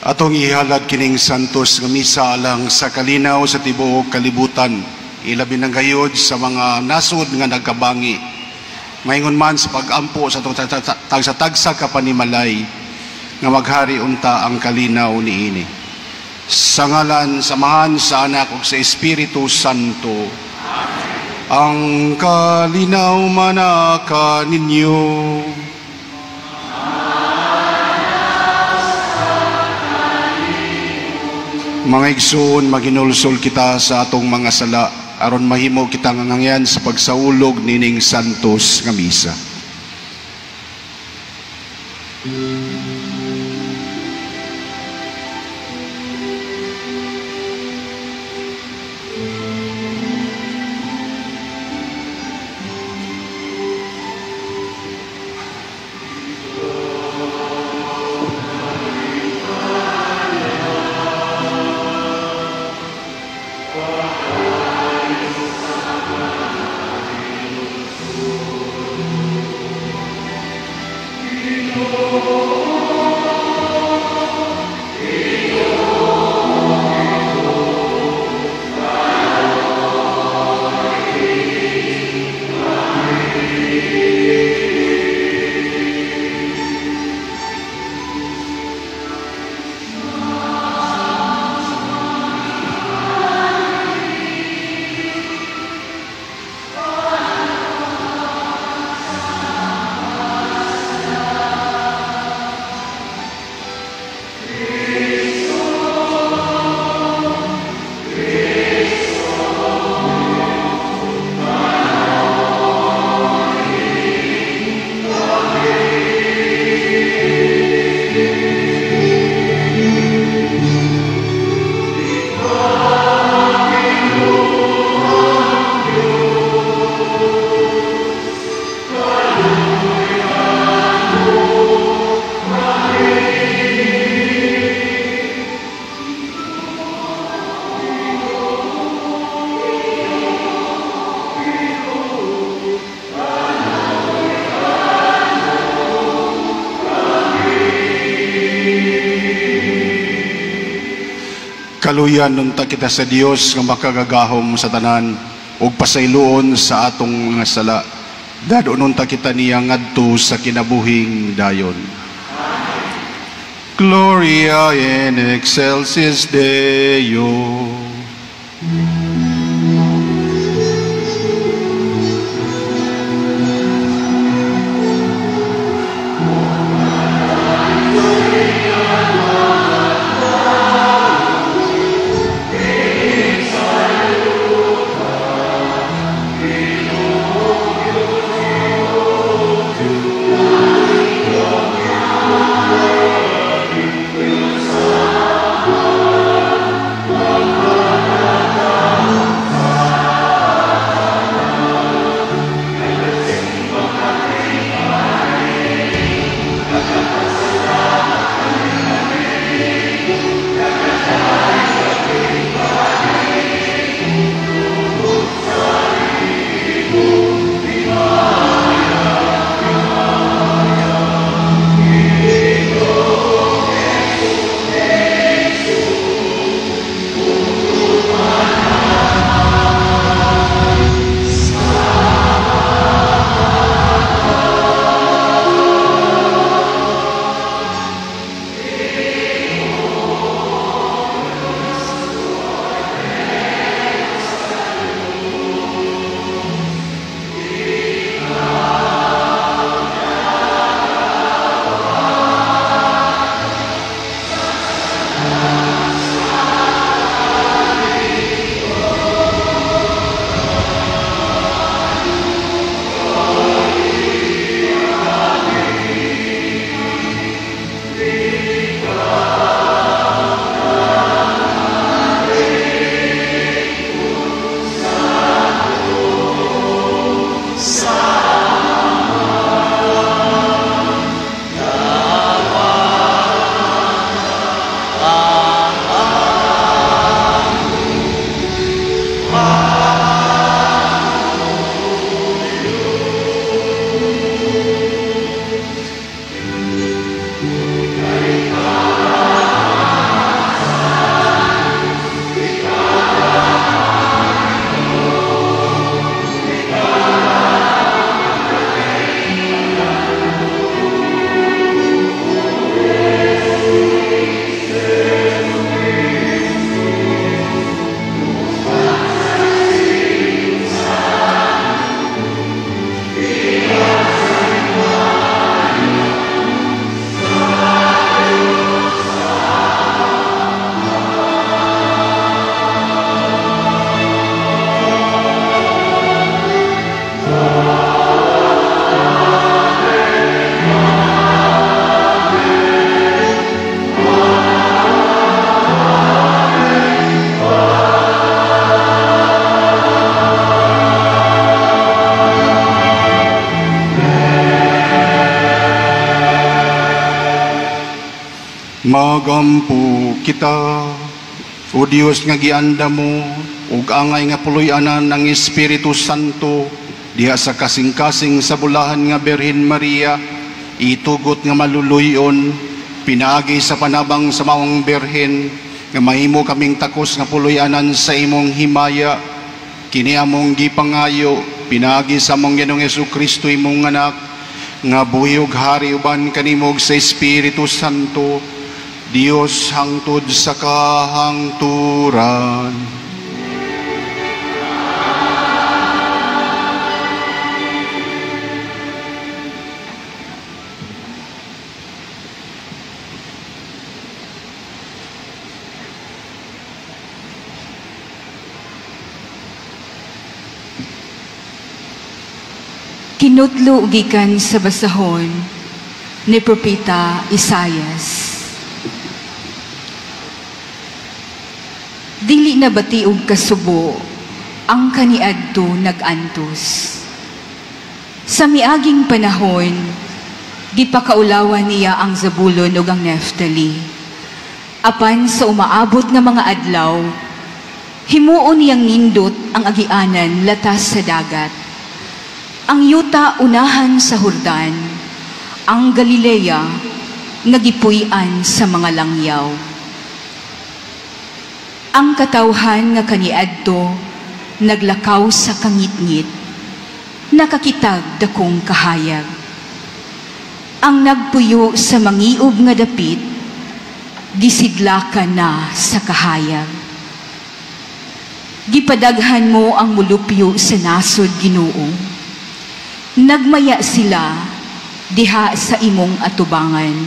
Atong ihalad kining santos nga misa alang sa kalinaw sa tibuok kalibutan, ilabi na gayod sa mga nasod nga nagkabangi. Maingon man sa pag-ampo sa atong tagsa-tagsa ka panimalay nga maghari unta ang kalinaw niini. Sa ngalan, sa Amahan, sa Anak ug sa Espiritu Santo. Amen. Ang kalinaw manaka ninyo. Mga igsoon, maginulsol kita sa atong mga sala aron mahimo kita nga ngangyan sa pagsaulog nining santos nga misa. Kaluyan nunta kita sa Dios nga makagagahom sa tanan ug pasayloon sa atong mga sala. Dadon unta kita niya ngadto sa kinabuhing dayon. Gloria in excelsis Deo. Magampo kita. O Dios nga gianda mo ug angay nga puloy-anan ng Espiritu Santo diha sa kasing-kasing sa bulahan nga Birhen Maria, itugot nga maluluyon pinaagi sa panabang sa maong Birhen nga mahimo kaming takos nga puloy-anan sa imong himaya. Kini among gipangayo pinaagi sa among Ginoong Hesukristo, imong anak, nga buhi ug hari uban kanimo sa Espiritu Santo, Dios hangtod sa kahangturan. Kinutlo gikan sa basahon ni Propeta Isayas. Dili na bati og kasubo ang kaniadto nag-antos. Sa miaging panahon, gipakaulawan niya ang Zabulon ug ang Neftali. Apan sa umaabot nga mga adlaw, himuon niyang nindot ang agianan latas sa dagat. Ang yuta unahan sa Hordan, ang Galilea nga gipuy-an sa mga langyaw. Ang katawhan nga kaniadto naglakaw sa kangitngit, nakakitag dakong kahayag. Ang nagpuyo sa mangiob nga dapit, gisidlakan na sa kahayag. Gipadaghan mo ang mulupyo sa nasod, Ginoo. Nagmaya sila diha sa imong atubangan.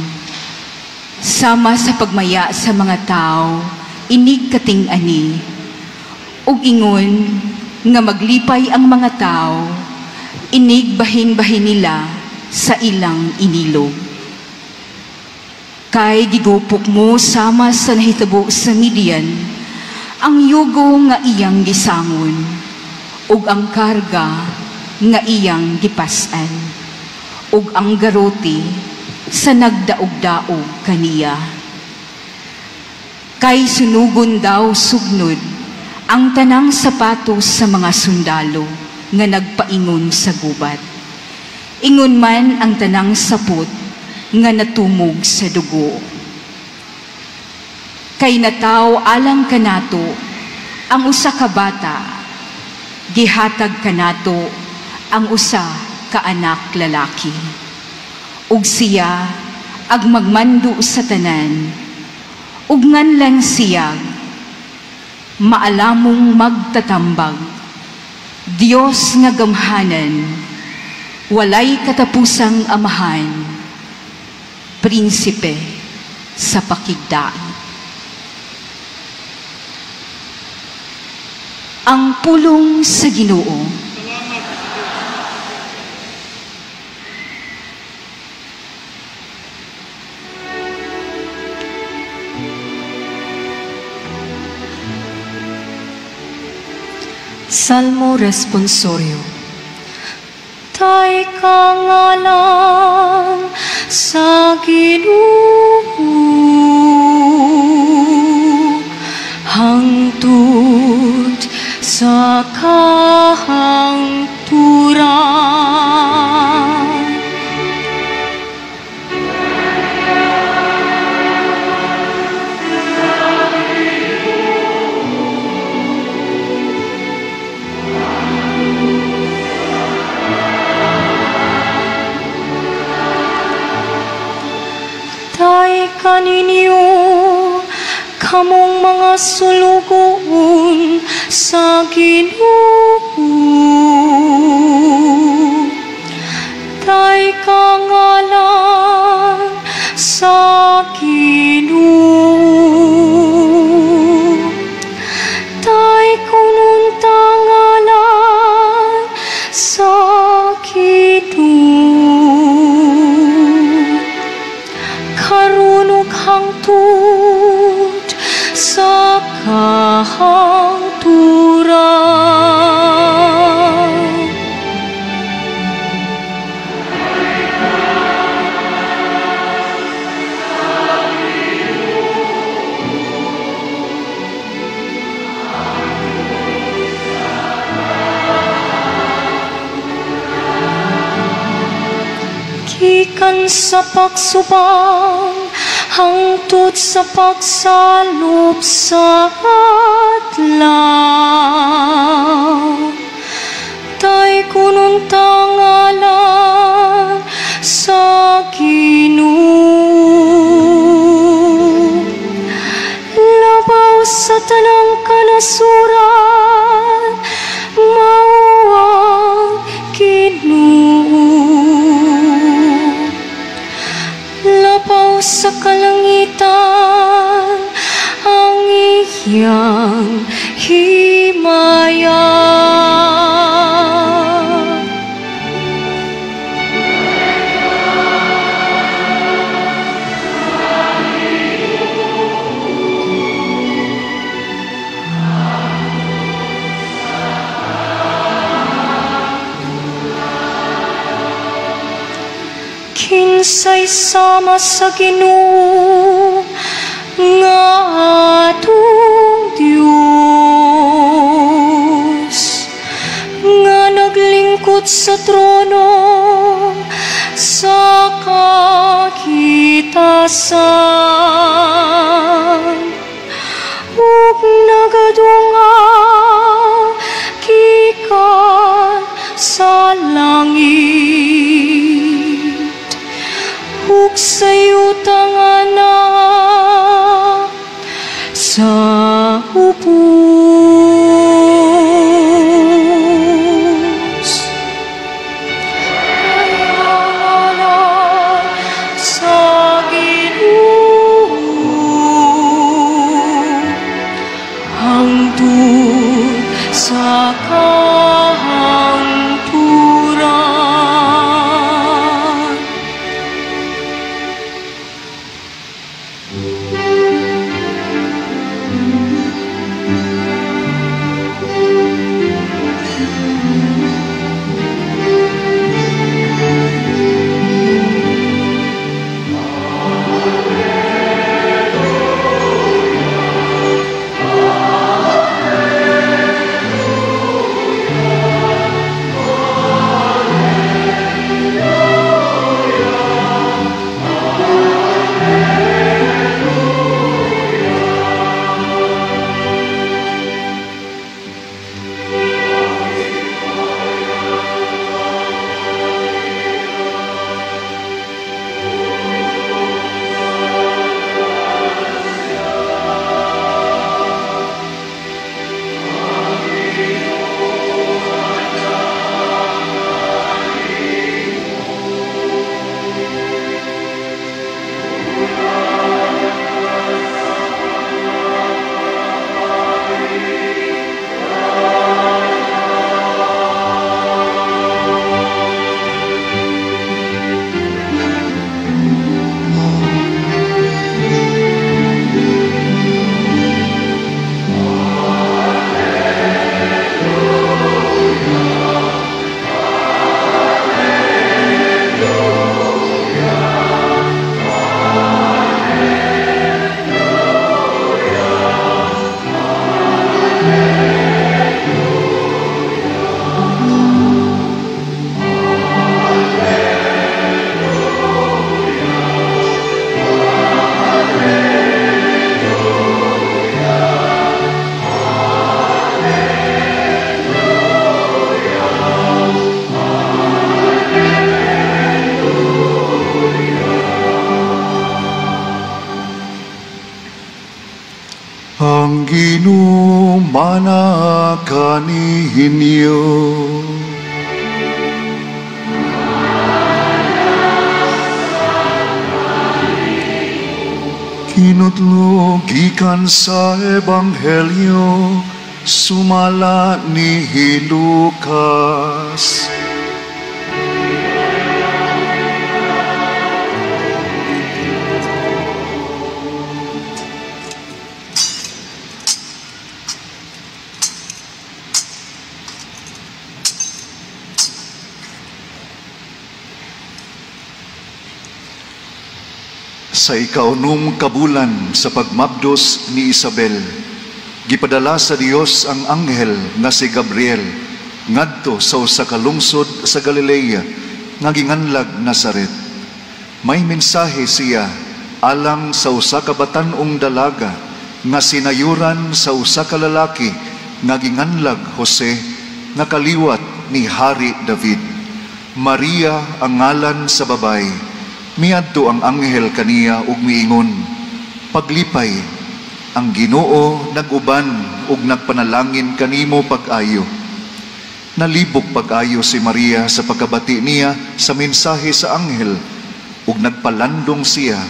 Sama sa pagmaya sa mga tao, inig kating-ani, ug ingon nga maglipay ang mga tao, inig bahin-bahin nila sa ilang inilog. Kay gigupok mo sama sa nahitabo sa Midian, ang yugo nga iyang gisangon, ug ang karga nga iyang gipas-an, ug ang garote sa nagdaog-daog kaniya. Kay sunugon daw sugnod ang tanang sapatos sa mga sundalo nga nagpaingon sa gubat. Ingon man ang tanang sapot nga natumog sa dugo. Kay nataw alang kanato ang usa ka bata, gihatag kanato ang usa ka anak lalaki. Ug siya ag magmando sa tanan, ug nganlan siya maalamong magtatambag, Dios nga gamhanan, walay katapusang amahan, prinsipe sa pakigdait. Ang pulong sa Ginoo. Salmo Responsorio. Tay kangalan sa Ginoo, hangtod sa kahangturan. Kaninyo kamong mga sulugoon sa Ginoo, tay kangalan sa Ginoo, tay kunon tangalan sa Ginoo. Karunog hangtod sa kahangturan. Gikan sa pagsubang hangtod sa pagsalop sa adlaw. Tay kunon tangalan sa Ginoo. Labaw sa tanang kanasuran, mao ang Ginoo. Labaw sa kalangitan ang iyang himaya. Kinsay sama sa Ginoo nga atong Dios, nga naglingkod sa trono sa kakitasan, ug nagadunga gikan sa langit, ug sa yuta nga naa sa ubos. Ay sa Ginoo hangtod sa kahangturan. Ang Ginoo mana kaninyo. Kinutlo gikan sa Ebanghelyo sumala ni Lucas. Sa ikaunom kabulan sa pagmabdos ni Isabel, gipadala sa Dios ang anghel nga si Gabriel ngadto sa usa ka lungsod sa Galilea nga ginganlag Nazaret. May mensahe siya alang sa usa ka batan-ong dalaga nga sinayuran sa usa ka lalaki nga ginganlag Jose nga kaliwat ni Hari David. Maria ang ngalan sa babay. Miadto ang anghel kaniya ug miingon, "Paglipay, ang Ginoo nag-uban ug nagpanalangin kanimo pag-ayo." Nalibog pag-ayo si Maria sa pagkabati niya sa mensahe sa anghel ug nagpalandong siya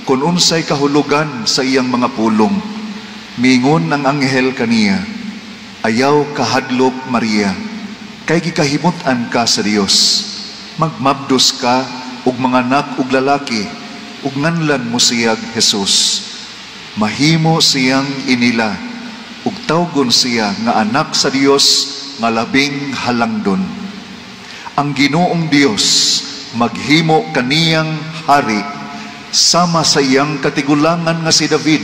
kung unsay kahulugan sa iyang mga pulong. Mingon ang anghel kaniya, "Ayaw kahadlok, Maria, kay gikahimut-an ka sa Dios. Magmabdos ka ug manganak og lalaki ug nganlan mo siyag Jesus. Mahimo siyang inila ug tawgon siya nga anak sa Dios nga labing halangdon. Ang Ginoong Dios maghimo kaniyang hari sama sa iyang katigulangan nga si David,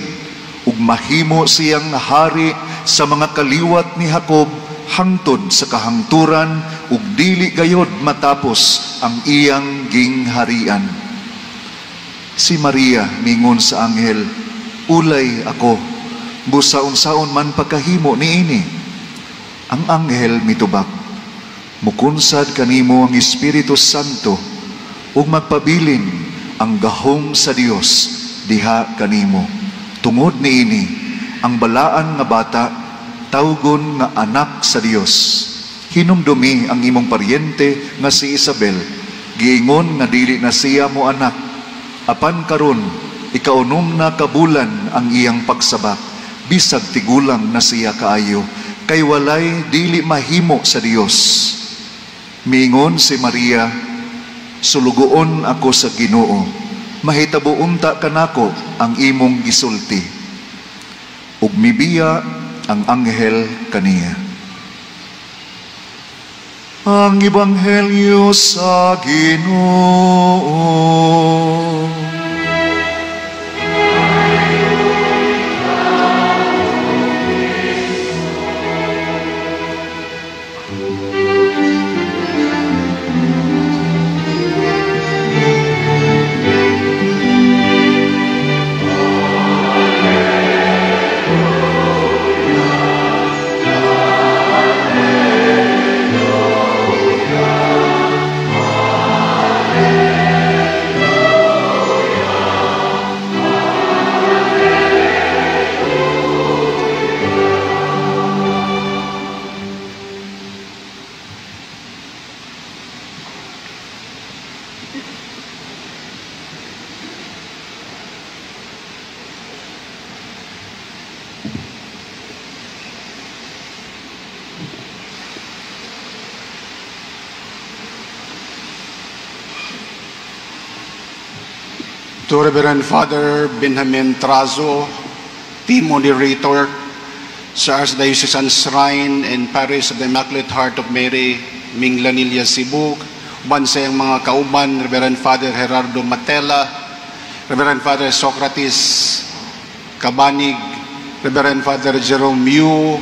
ug mahimo siyang hari sa mga kaliwat ni Jacob hangtod sa kahangturan, ug dili gayod matapos ang iyang gingharian." Si Maria mingon sa anghel, "Ulay ako, busa unsaon man pagkahimo niini?" Ang anghel mitubag, "Mukunsad kanimo ang Espiritu Santo ug magpabilin ang gahom sa Dios diha kanimo. Tungod niini, ang balaan nga bata tawgon nga anak sa Dios. Hinumdumi ang imong paryente nga si Isabel, giingon nga dili na siya mo anak. Apan karon ikaunom na kabulan ang iyang pagsabak, bisag tigulang na siya kaayo, kay walay dili mahimo sa Dios." Mingon si Maria, "Sulugoon ako sa Ginoo, mahitabo unta kanako ang imong gisulti." Ug mibiya ang anghel kaniya. Ang Ebanghelyo sa Ginoo. To Reverend Father Benjamin Trazo, team moderator sa Archdiocesan Shrine and Parish of the Immaculate Heart of Mary, Minglanilla, Cebu, uban sa iyang mga kauban, Reverend Father Gerardo Matela, Reverend Father Socrates Cabanig, Reverend Father Jerome Yu,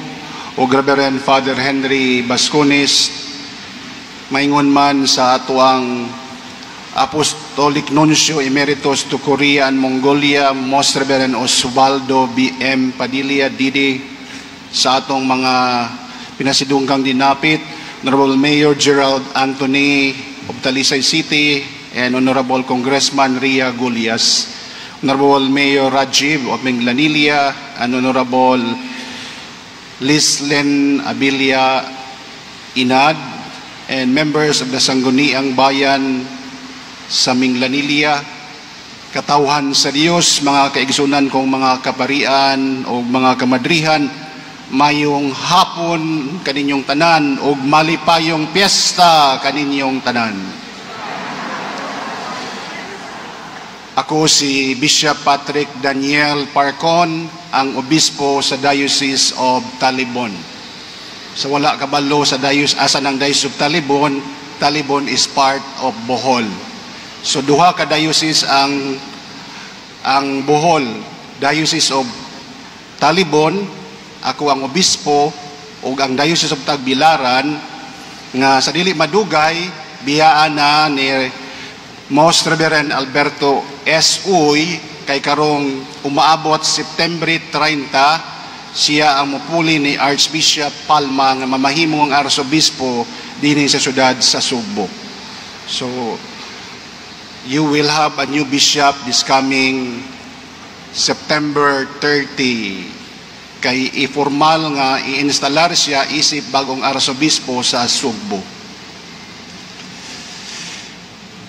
o Reverend Father Henry Bascones, maingon man sa atuang Apostolic Nuncio Emeritus to Korea and Mongolia, Most Reverend Osvaldo B.M. Padilla, D.D., sa atong mga pinasidungkang dinapit, Honorable Mayor Gerald Anthony of Talisay City, and Honorable Congressman Ria Gullas, Honorable Mayor Rajiv of Minglanilla, and Honorable Lislen Abilia Inad, and members of the Sangguniang Bayan sa Minglanilla, katawhan sa Dios, mga kaigsunan kong mga kaparian o mga kamadrihan, mayong hapon kaninyong tanan o malipayong piyesta kaninyong tanan. Ako si Bishop Patrick Daniel Parcon, ang obispo sa Diocese of Talibon. Sa wala kabalo sa diocese, asa ng Diocese of Talibon, Talibon is part of Bohol. So duha ka diocese ang Bohol, Diocese of Talibon, ako ang obispo, ug ang Diocese of Tagbilaran nga sa dili madugay biyaan na ni Most Reverend Alberto S. Uy, kay karong umaabot September 30 siya ang mupuli ni Archbishop Palma nga mamahimo ang arsobispo dinhi sa syudad sa Sugbo. So you will have a new bishop this coming September 30 kay i-formal nga i-instalar siya isip bagong arsobispo sa Sugbo.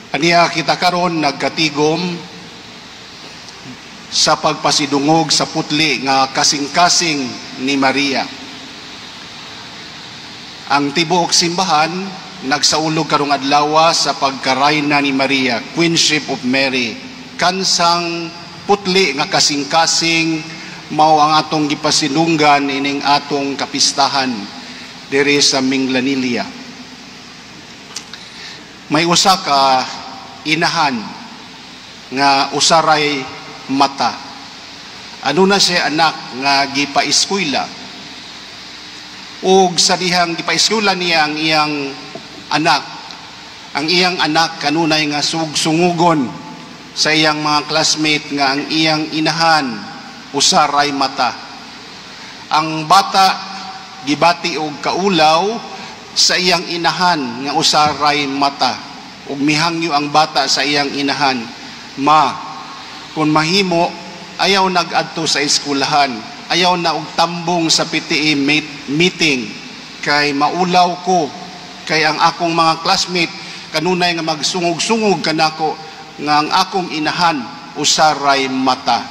Aniya kita karon nagkatigom sa pagpasidungog sa putli nga kasing-kasing ni Maria. Ang tibuok simbahan nagsaulog karong adlaw sa pagkarayna ni Maria, Queenship of Mary. Kansang putli nga kasing-kasing mao ang atong gipasinunggan ining atong kapistahan diri sa Minglanilla. May usa ka inahan nga usaray mata. Ano na siya anak nga gipaeskwela. Ug sa dihang gipaeskwela niya ang iyang anak, ang iyang anak kanunay nga sugsungugon sa iyang mga classmate nga ang iyang inahan usaray mata. Ang bata gibati og kaulaw sa iyang inahan nga usaray mata. Ug mihangyo ang bata sa iyang inahan, "Ma, kung mahimo, ayaw nag-adto sa eskwelahan, ayaw na og tambong sa PTA meeting, kay maulaw ko, kay ang akong mga classmate kanunay nga magsungog-sungog kanako nga ang akong inahan usaray mata."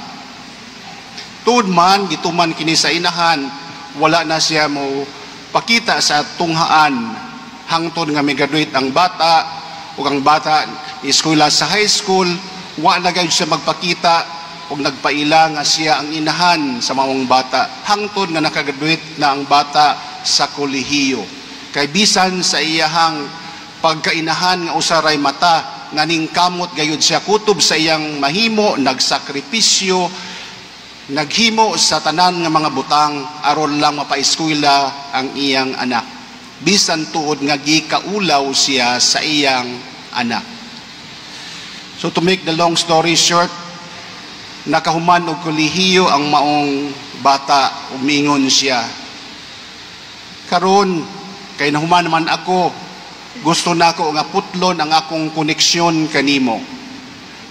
Tuod man, gituman kini sa inahan, wala na siya mo pakita sa tunghaan hangtod nga mi-graduate ang bata, ug ang bata eskwela sa high school, wa na gayud siya magpakita ug nagpaila nga siya ang inahan sa maong bata hangtod nga nakagraduate na ang bata sa kolehiyo. Kay bisan sa iyahang pagkainahan nga usaray mata, nga ningkamot gayud siya kutob sa iyang mahimo, nagsakripisyo, naghimo sa tanan nga mga butang aron lang mapaeskwela ang iyang anak, bisan tuod nga gikaulaw siya sa iyang anak. So to make the long story short, nakahuman og kolehiyo ang maong bata, umingon siya, "Karon kay nahuman naman ako, gusto nako nga putlon ang akong koneksyon kanimo.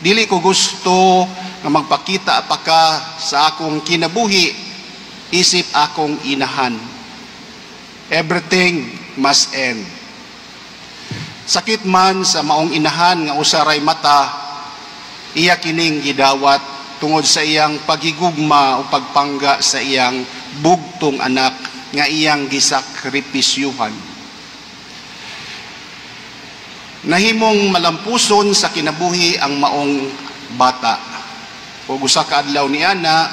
Dili ko gusto nga magpakita pa ka sa akong kinabuhi isip akong inahan. Everything must end." Sakit man sa maong inahan nga usaray mata, iya kining gidawat tungod sa iyang pagigugma o pagpangga sa iyang bugtong anak nga iyang gisakripisyuhan. Nahimong malampuson sa kinabuhi ang maong bata. Ug usa ka adlaw ni ana,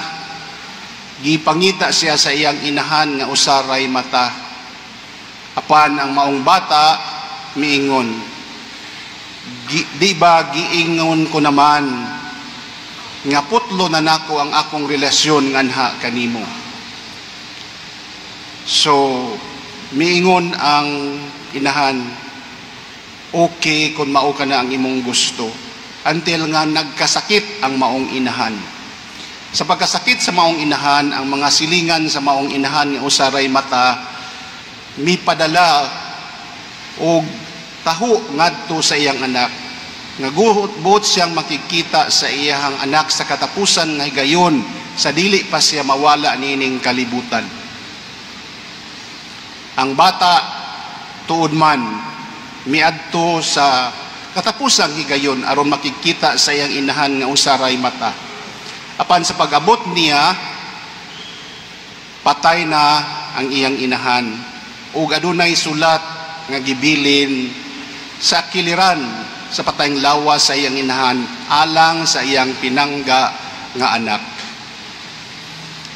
gipangita siya sa iyang inahan nga usaray mata. Apan ang maong bata miingon, "Di ba giingon ko naman nga putlo na nako ang akong relasyon nganha kanimo?" So miingon ang inahan, "Okay kung mao ka na ang imong gusto," until nga nagkasakit ang maong inahan. Sa pagkasakit sa maong inahan, ang mga silingan sa maong inahan nga usaray mata mipadala og taho ngadto sa iyang anak nga buot siyang makikita sa iyang anak sa katapusan nga higayon sa dili pa siya mawala niining kalibutan. Ang bata tuod man miadto sa katapusang higayon aron makikita sa iyang inahan nga usaray mata. Apan sa pag-abot niya, patay na ang iyang inahan ug adunay sulat nga gibilin sa kiliran sa patayng lawas sa iyang inahan alang sa iyang pinangga nga anak.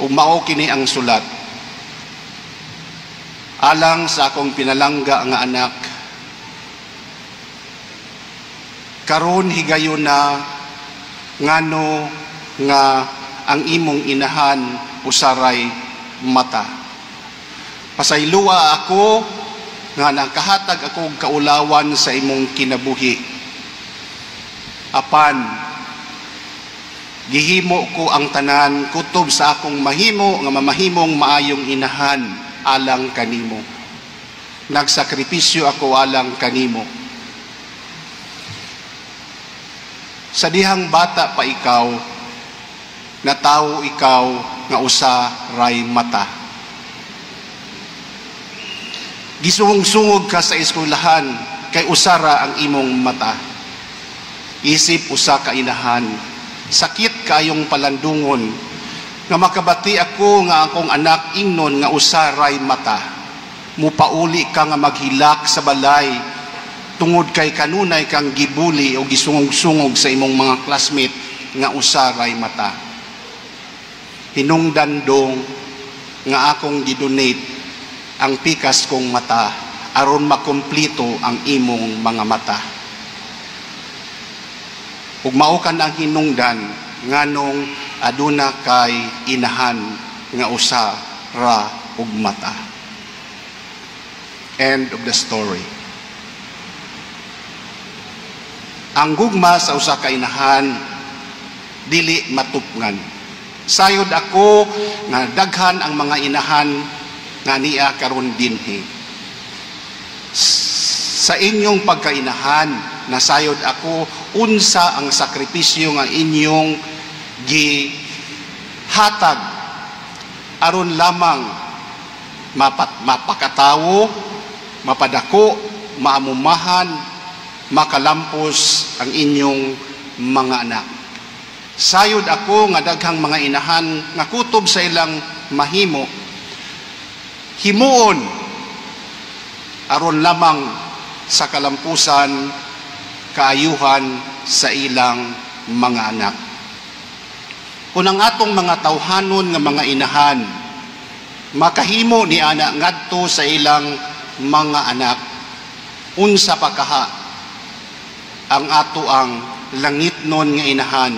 Ug mao kini ang sulat: "Alang sa akong pinalangga nga anak, karon higayon na ngano nga ang imong inahan usaray mata. Pasayloa ako nga nakahatag ako og kaulawan sa imong kinabuhi. Apan gihimo ko ang tanan kutob sa akong mahimo nga mamahimong maayong inahan alang kanimo. Nagsakripisyo ako alang kanimo. Sa dihang bata pa ikaw, natawo ikaw nga usa ray mata. Gisungog-sungog ka sa eskwelahan kay usara ang imong mata. Isip usa ka inahan, sakit kayong palandungon nga makabati ako nga akong anak ingnon nga usa ray mata. Mupauli ka nga maghilak sa balay tungod kay kanunay kang gibuli o gisungog-sungog sa imong mga classmate nga usa ray mata. Hinungdan dong nga akong gidonate ang pikas kong mata aron makumplito ang imong mga mata. Ug mao kan ang hinungdan nganong aduna kay inahan nga usa ra og mata. End of the story. Ang gugma sa usa ka inahan dili matupngan. Sayod ako nga daghan ang mga inahan nga niya karon dinhi. Sa inyong pagkainahan, nasayod ako unsa ang sakripisyo nga inyong gihatag aron lamang mapakatawo, mapadako, maamumahan, makalampos ang inyong mga anak. Sayod ako nga daghang mga inahan nga kutob sa ilang mahimo, himuon aron lamang sa kalampusan, kaayuhan sa ilang mga anak. Kung ang atong mga tawhanon nga mga inahan makahimo ni ana ngadto sa ilang mga anak, unsa pa kaha ang ato ang langitnon nga inahan,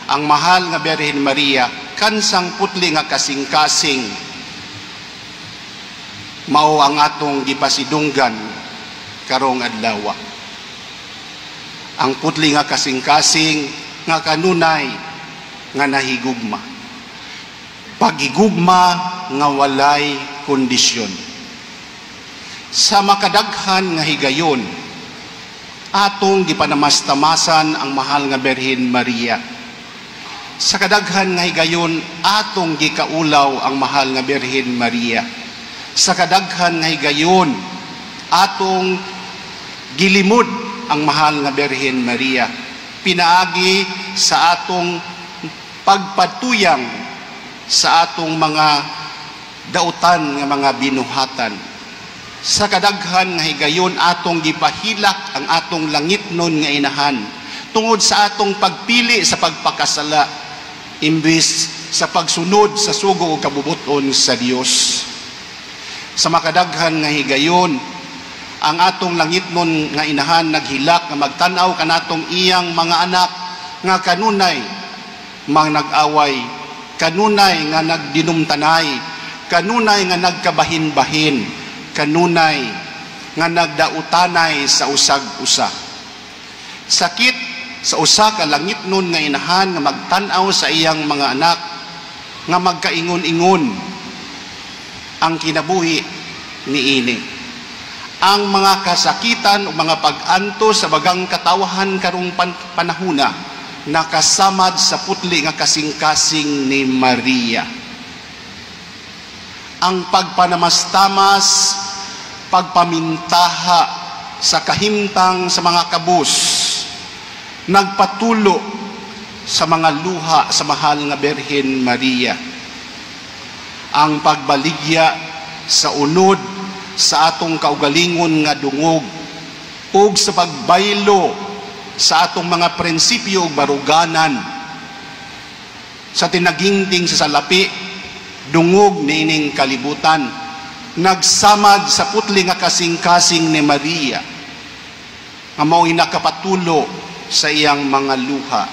ang mahal nga Birhen Maria, kansang putli nga kasing-kasing mao ang atong gipasidunggan karong adlaw. Ang putli nga kasing-kasing nga kanunay nga nahigugma. Pagigugma nga walay kondisyon. Sa makadaghan nga higayon, atong gipanamastamasan ang mahal nga Birhen Maria. Sa kadaghan nga higayon, atong gikaulaw ang mahal nga Birhen Maria. Sa kadaghan nga higayon, atong gilimod ang mahal nga Birhen Maria. Pinaagi sa atong pagpatuyang sa atong mga dautan nga mga binuhatan. Sa kadaghan nga higayon, atong gipahilak ang atong langitnon nga inahan tungod sa atong pagpili sa pagpakasala imbis sa pagsunod sa sugo o kabubuton sa Dios. Sa makadaghan nga higayon, ang atong langitnon nga inahan naghilak nga magtan-aw kanatong iyang mga anak nga kanunay mga nag-away, kanunay nga nagdinumtanay, kanunay nga nagkabahin-bahin, kanunay nga nagdautanay sa usag-usa. Sakit sa usa ka langitnon nga inahan nga magtan-aw sa iyang mga anak nga magkaingon-ingon ang kinabuhi niini. Ang mga kasakitan o mga pag-anto sa bagang katawahan karong panahuna nakasamad sa putli nga kasing-kasing ni Maria. Ang pagpanamastamas, pagpamintaha sa kahimtang sa mga kabus, nagpatulo sa mga luha sa mahal nga Birhen Maria. Ang pagbaligya sa unod sa atong kaugalingon nga dungog ug sa pagbaylo sa atong mga prinsipyo ug baruganan sa tinaginting sa salapi dungog niining kalibutan, nagsamad sa putli nga kasing-kasing ni Maria nga mao'y nakapatulo sa iyang mga luha.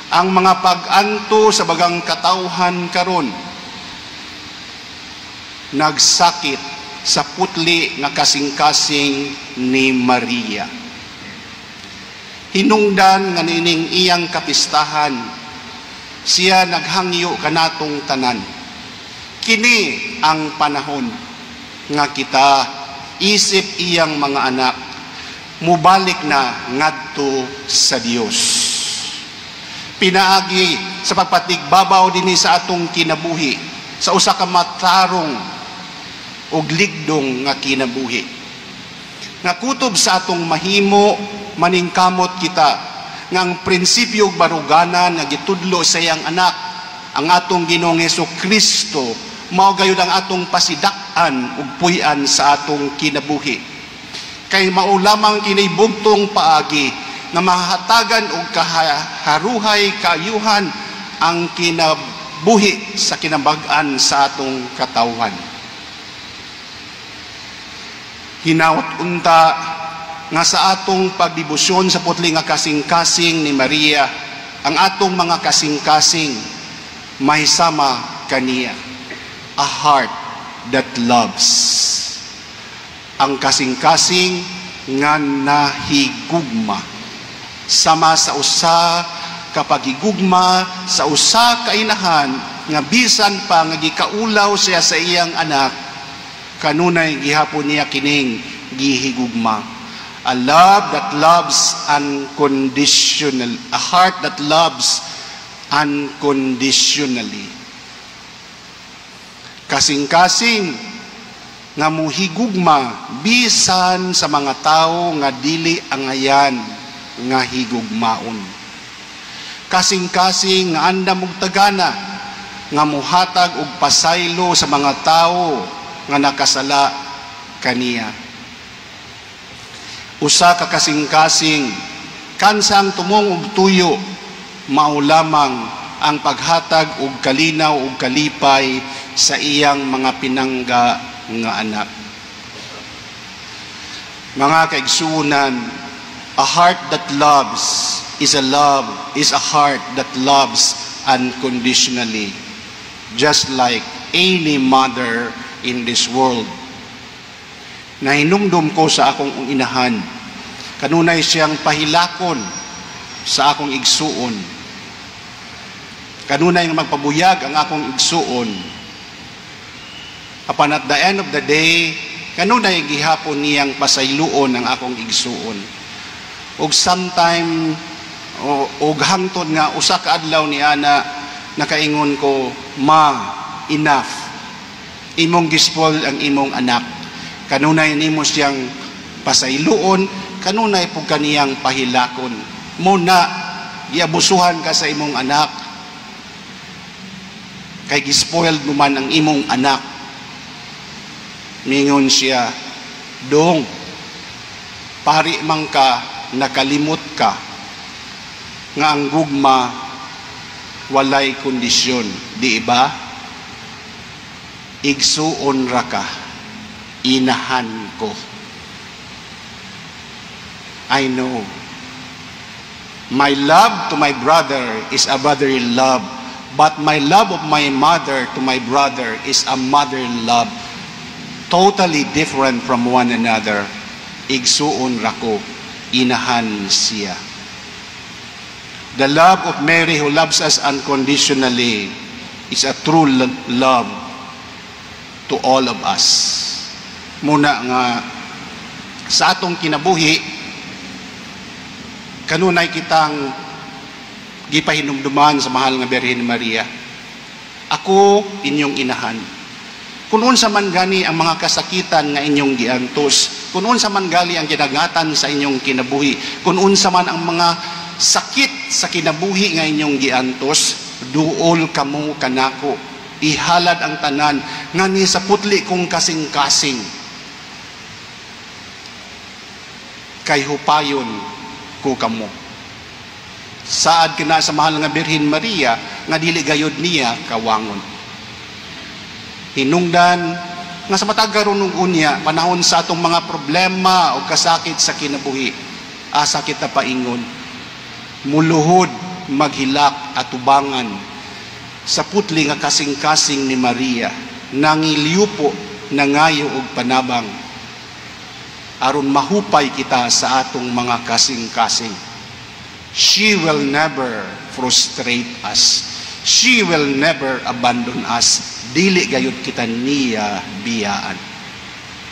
Ang mga pag-anto sa bagang katawhan karon nagsakit sa putli nga kasing-kasing ni Maria. Hinungdan nga niining iyang kapistahan, siya naghangyo kanatong tanan. Kini ang panahon nga kita isip iyang mga anak mubalik na ngadto sa Dios. Pinaagi sa pagpatigbabaw dinhi sa atong kinabuhi sa usa ka matarong ug ligdong nga kinabuhi. Nga kutob sa atong mahimo, maningkamot kita nga ang prinsipyo ug baruganan nga gitudlo sa iyang anak, ang atong Ginoong Hesus Kristo, mao gayud ang atong pasidak-an ug puy-an sa atong kinabuhi. Kay mao lamang kini bugtong paagi nga mahatagan og kaharuhay kaayuhan ang kinabuhi sa kinabag-an sa atong katawhan. Hinaot unta nga sa atong pagdebosyon sa putli nga kasing-kasing ni Maria, ang atong mga kasing-kasing mahisama kaniya. A heart that loves. Ang kasing-kasing nga nahigugma. Sama sa usa ka paghigugma sa usa ka inahan nga bisan pa nga gikaulaw siya sa iyang anak, kanunay gihapon niya kining gihigugma. A love that loves unconditional, a heart that loves unconditionally. Kasing-kasing nga muhigugma bisan sa mga tawo nga dili angayan nga higugmaon. Kasing-kasing nga andam og tagana nga muhatag og pasaylo sa mga tawo nga nakasala kaniya. Usa ka kasing-kasing kansang tumong og tuyo mao lamang ang paghatag og kalinaw og kalipay sa iyang mga pinangga nga anak. Mga kaigsuonan, a heart that loves is a heart that loves unconditionally, just like any mother in this world. Nahinumdum ko sa akong inahan, kanunay siyang pahilakon sa akong igsuon. Kanunay nga magpabuyag ang akong igsuon. Apan at the end of the day, kanunay gihapon niyang pasayloon ang akong igsuon. Ug sometime o, og hangtod nga usa ka adlaw ni ana nakaingon ko, "Ma, enough. Imong gispoil ang imong anak. Kanunay nimo siyang pasayloon, kanunay pud kaniyang pahilakon. Muna giabusuhan ka sa imong anak kay gispoiled mo man ang imong anak." Mingon siya, "Dong, pari man ka, nakalimot ka nga ang gugma walay kondisyon, di ba? Igsuon ra ka, inahan ko." I know. My love to my brother is a brotherly love, but my love of my mother to my brother is a motherly love. Totally different from one another. Igsuon ra ko, inahan siya. The love of Mary, who loves us unconditionally, is a true love to all of us. Muna nga sa atong kinabuhi, kanunay kitang gipahinumduman sa mahal nga Birhen Maria. "Ako inyong inahan. Kung unsa man gani ang mga kasakitan nga inyong giantos, kung unsa man gali ang gidagatan sa inyong kinabuhi, kung unsa man ang mga sakit sa kinabuhi nga inyong giantos, duol kamo kanako. Ihalad ang tanan ngani sa putli kong kasing-kasing. Kay hupayon ko kamo." Saad kina sa mahal nga Birhen Maria nga dili gayod niya kawangon. Hinungdan nga sa matag karon ug unya, panahon sa atong mga problema o kasakit sa kinabuhi, asa kita paingon? Muluhod, maghilak atubangan sa putli nga kasing-kasing ni Maria, nangiliupo, nangayo og panabang aron mahupay kita sa atong mga kasing-kasing. She will never frustrate us. She will never abandon us. Dili gayud kita niya biyaan.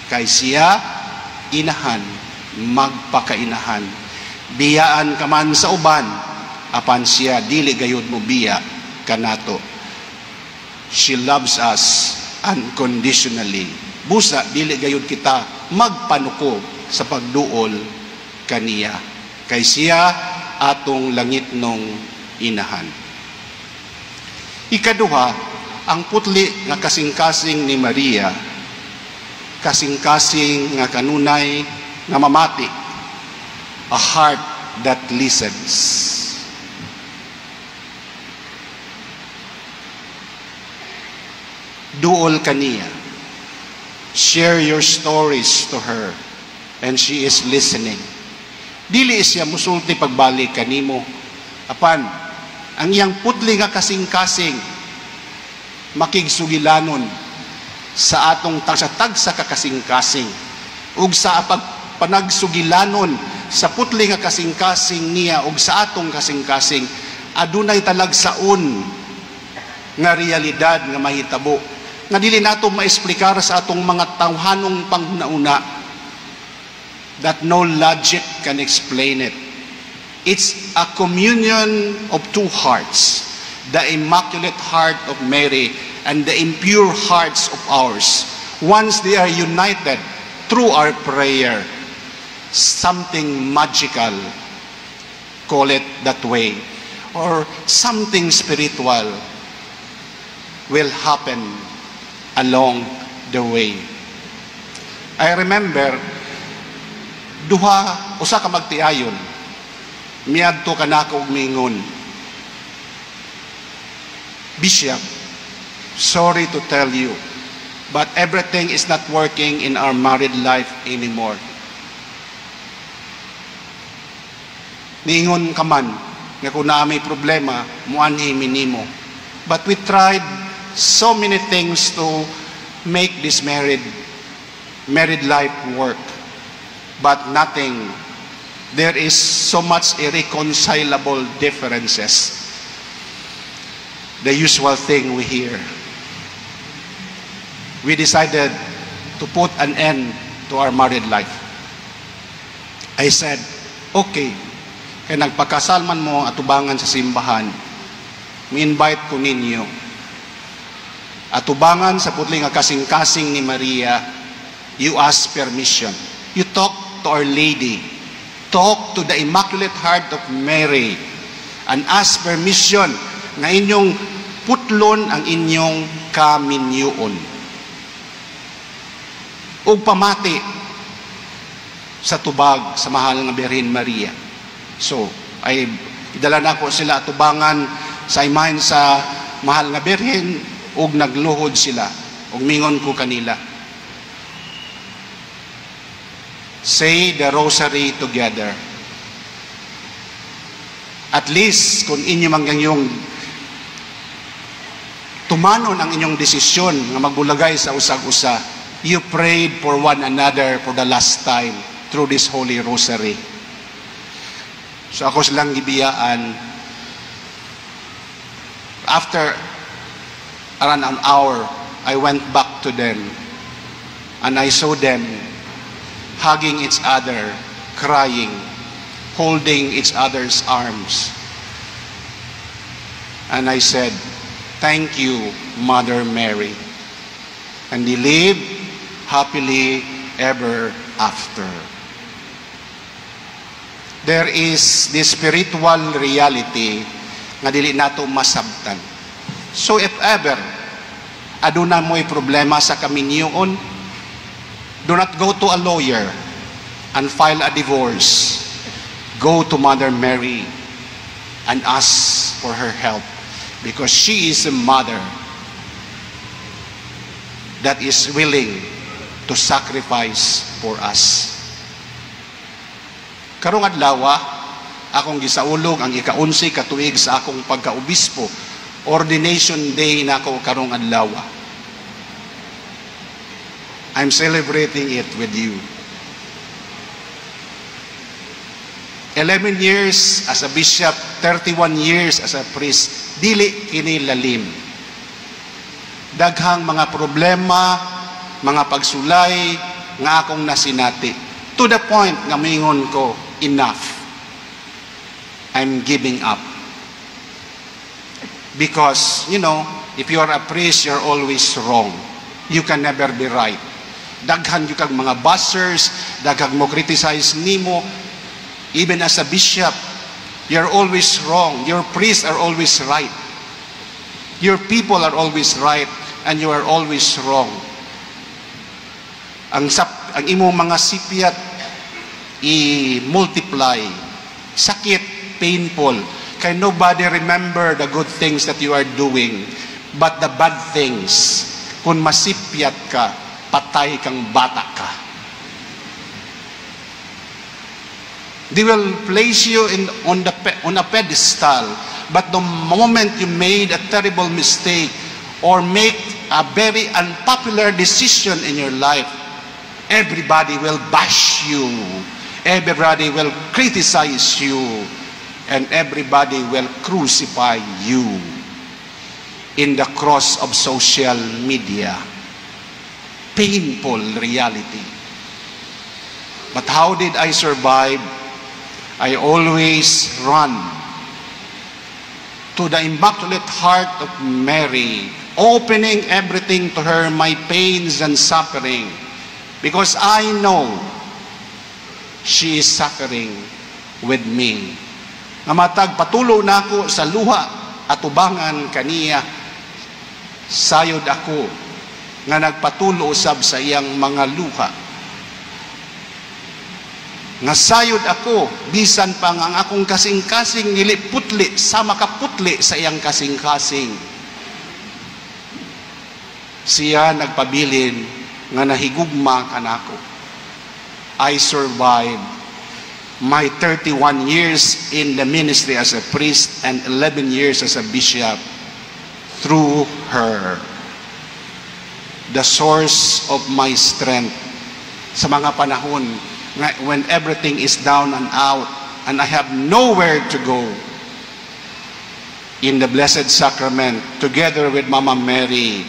Kay siya inahan, magpakainahan. Biyaan ka man sa uban, apan siya dili gayud mo biya kanato. She loves us unconditionally. Busa dili gayud kita magpanuko sa pagduol kaniya. Kay siya atong langitnong inahan. Ikaduha, ang putli nga kasing-kasing ni Maria, kasing-kasing nga kanunay nga mamati, a heart that listens. Duol kaniya. Share your stories to her and she is listening. Dili siya musulti pagbalik kanimo. Apan, ang iyang putli nga kasing-kasing makigsugilanon sa atong tagsa-tagsa ka kasing-kasing ug sa pagpanagsugilanon sa putli nga kasing-kasing niya ug sa atong kasing-kasing, adunay talagsaon nga realidad nga mahitabo nga dili nato maesplikar sa atong mga tawhanong panghuna-una, that no logic can explain it. It's a communion of two hearts, the Immaculate Heart of Mary and the impure hearts of ours. Once they are united through our prayer, something magical, call it that way, or something spiritual will happen along the way. I remember, duha, usa ka magtiayon, miadto kanako og miingon, "Bishop, sorry to tell you, but everything is not working in our married life anymore." Niingon ka man, nga kung naa may problema, muanhi minimo. "But we tried so many things to make this married life work, but nothing. There is so much irreconcilable differences." The usual thing we hear. "We decided to put an end to our married life." I said, "Okay, kay nagpakasal man mo atubangan sa simbahan, mi-invite ko ninyo. Atubangan sa putli nga kasing-kasing ni Maria, you ask permission. You talk to Our Lady. Talk to the Immaculate Heart of Mary and ask permission nga inyong putlon ang inyong kaminyuon. Ug pamati sa tubag sa mahal nga Birhen Maria." So, ay idala nako sila atubangan sa imahen sa mahal nga Birhen ug nagluhod sila ug mingon ko kanila, "Say the rosary together. At least kung inyo man yung tumanon ang inyong desisyon nga magbulagay sa usag-usa, you prayed for one another for the last time through this Holy Rosary." So ako silang gibiyaan. After around an hour, I went back to them and I saw them hugging each other, crying, holding each other's arms. And I said, "Thank you, Mother Mary." And they lived happily ever after. There is this spiritual reality nga dili nato masabtan. So if ever aduna mo'y problema sa kaminyoon, do not go to a lawyer and file a divorce. Go to Mother Mary and ask for her help, because she is a mother that is willing to sacrifice for us. Karong adlaw, akong gisaulog ang ika-11 ka tuig sa akong pagkaobispo. Ordination day nako karong adlaw. I'm celebrating it with you. 11 years as a bishop, 31 years as a priest, dili kini lalim. Daghang mga problema, mga pagsulay nga akong nasinati. To the point nga mingon ko, "Enough. I'm giving up." Because if you are a priest, you're always wrong. You can never be right. Daghan gyud kag mga bashers, daghang mo criticize nimo. Even as a bishop, you're always wrong. Your priests are always right. Your people are always right and you are always wrong. Ang imong mga sipyat i-multiply. Sakit, painful. Kay nobody remember the good things that you are doing, but the bad things. Kung masipyat ka, patay kang bata ka. They will place you in, on, the, on a pedestal, but the moment you made a terrible mistake or make a very unpopular decision in your life, everybody will bash you, everybody will criticize you, and everybody will crucify you in the cross of social media. Painful reality. But how did I survive? I always run to the Immaculate Heart of Mary, opening everything to her, my pains and suffering, because I know she is suffering with me. Nga matag patulo nako sa luha atubangan kaniya, sayod ako nga nagpatulo usab sa iyang mga luha. Nga sayod ako bisan pa nga ang akong kasing-kasing dili putli sama kaputli sa iyang kasing-kasing. Siya nagpabilin nga nahigugma kanako. I survived my 31 years in the ministry as a priest and 11 years as a bishop through her. The source of my strength sa mga panahon nga when everything is down and out and I have nowhere to go, in the Blessed Sacrament, together with Mama Mary,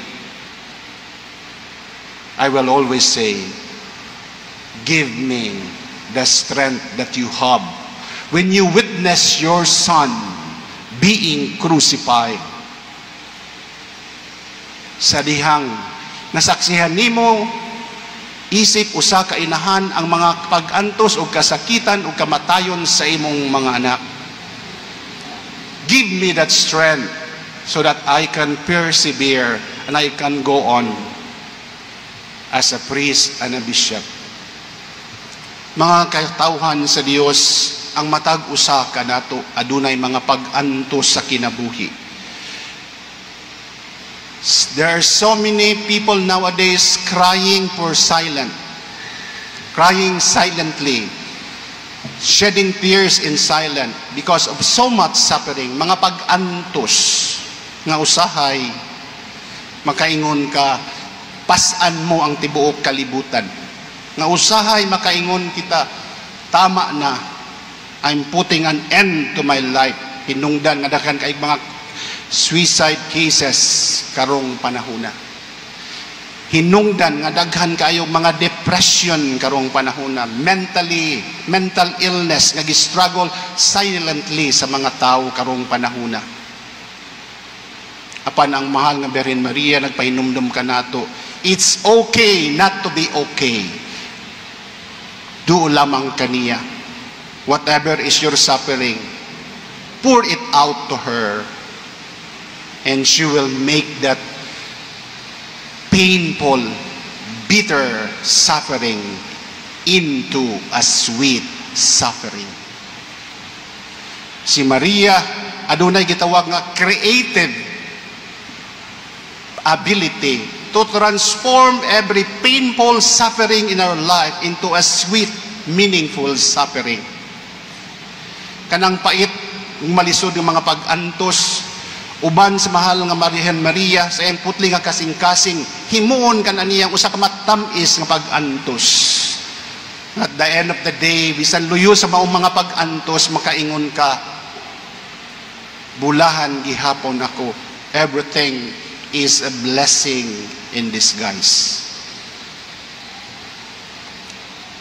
I will always say, "Give me the strength that you have when you witness your son being crucified." Sa dihang nasaksihan nimo isip usa ka inahan ang mga pag-antos o kasakitan o kamatayon sa imong mga anak. Give me that strength so that I can persevere and I can go on as a priest and a bishop. Mga katawhan sa Dios, ang matag usa kanato adunay mga pag-antos sa kinabuhi. There are so many people nowadays crying for silent, crying silently, shedding tears in silent because of so much suffering, mga pag-antos nga usahay makaingon ka, pas-an mo ang tibuok kalibutan. Nga usahay makaingon kita, "Tama na, I'm putting an end to my life." Hinungdan nga daghan kay mga suicide cases karong panahona. Hinungdan nga daghan kayo mga depression karong panahona, mental illness nga gi-struggle silently sa mga tao karong panahona. Apan ang mahal nga Birhen Maria nagpahinumdum kanato, it's okay not to be okay. Duol lamang kaniya. Whatever is your suffering, pour it out to her and she will make that painful, bitter suffering into a sweet suffering. Si Maria adunay gitawag nga creative ability to transform every painful suffering in our life into a sweet, meaningful suffering. Kanang pait, malisod yung mga pag-antos, uban sa mahal nga Birhen Maria, sa iyang putli nga kasing-kasing, himuon kana niyang usa ka matamis nga pag-antos. At the end of the day, bisan luyo sa maong mga pag-antos, makaingon ka, bulahan gihapon ako. Everything is a blessing in disguise.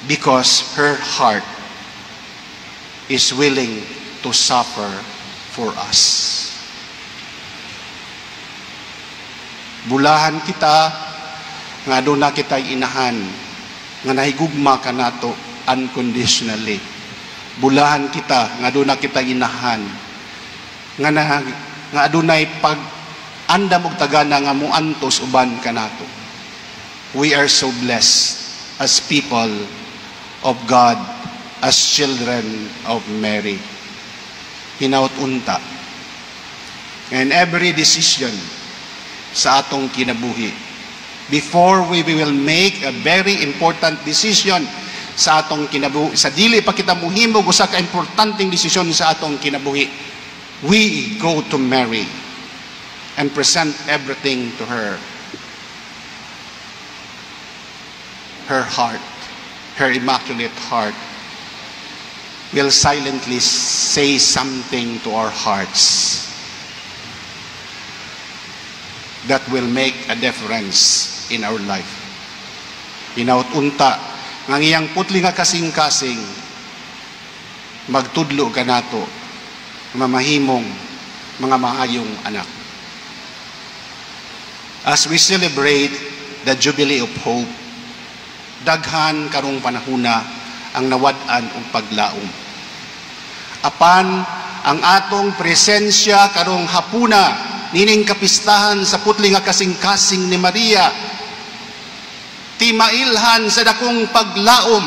Because her heart is willing to suffer for us. Bulahan kita nga aduna kita'y inahan nga nahigugma kanato unconditionally. Bulahan kita nga aduna kita'y inahan nga adunay pag andam og tagana nga muantos uban kanato. We are so blessed as people of God, as children of Mary. Hinaut unta. And every decision sa atong kinabuhi, before we will make a very important decision sa atong kinabuhi, sa dili pa kita muhimo usa ka importanteng desisyon sa atong kinabuhi, we go to Mary and present everything to her. Her heart, her immaculate heart, will silently say something to our hearts that will make a difference in our life. Hinaut unta nga iyang putli nga kasing-kasing magtudlo kanato mamahimong mga maayong anak. As we celebrate the Jubilee of Hope, daghan karong panahuna ang nawad-an og paglaom. Apan ang atong presensya karong hapuna nining kapistahan sa putli nga kasing-kasing ni Maria, timailhan sa dakong paglaom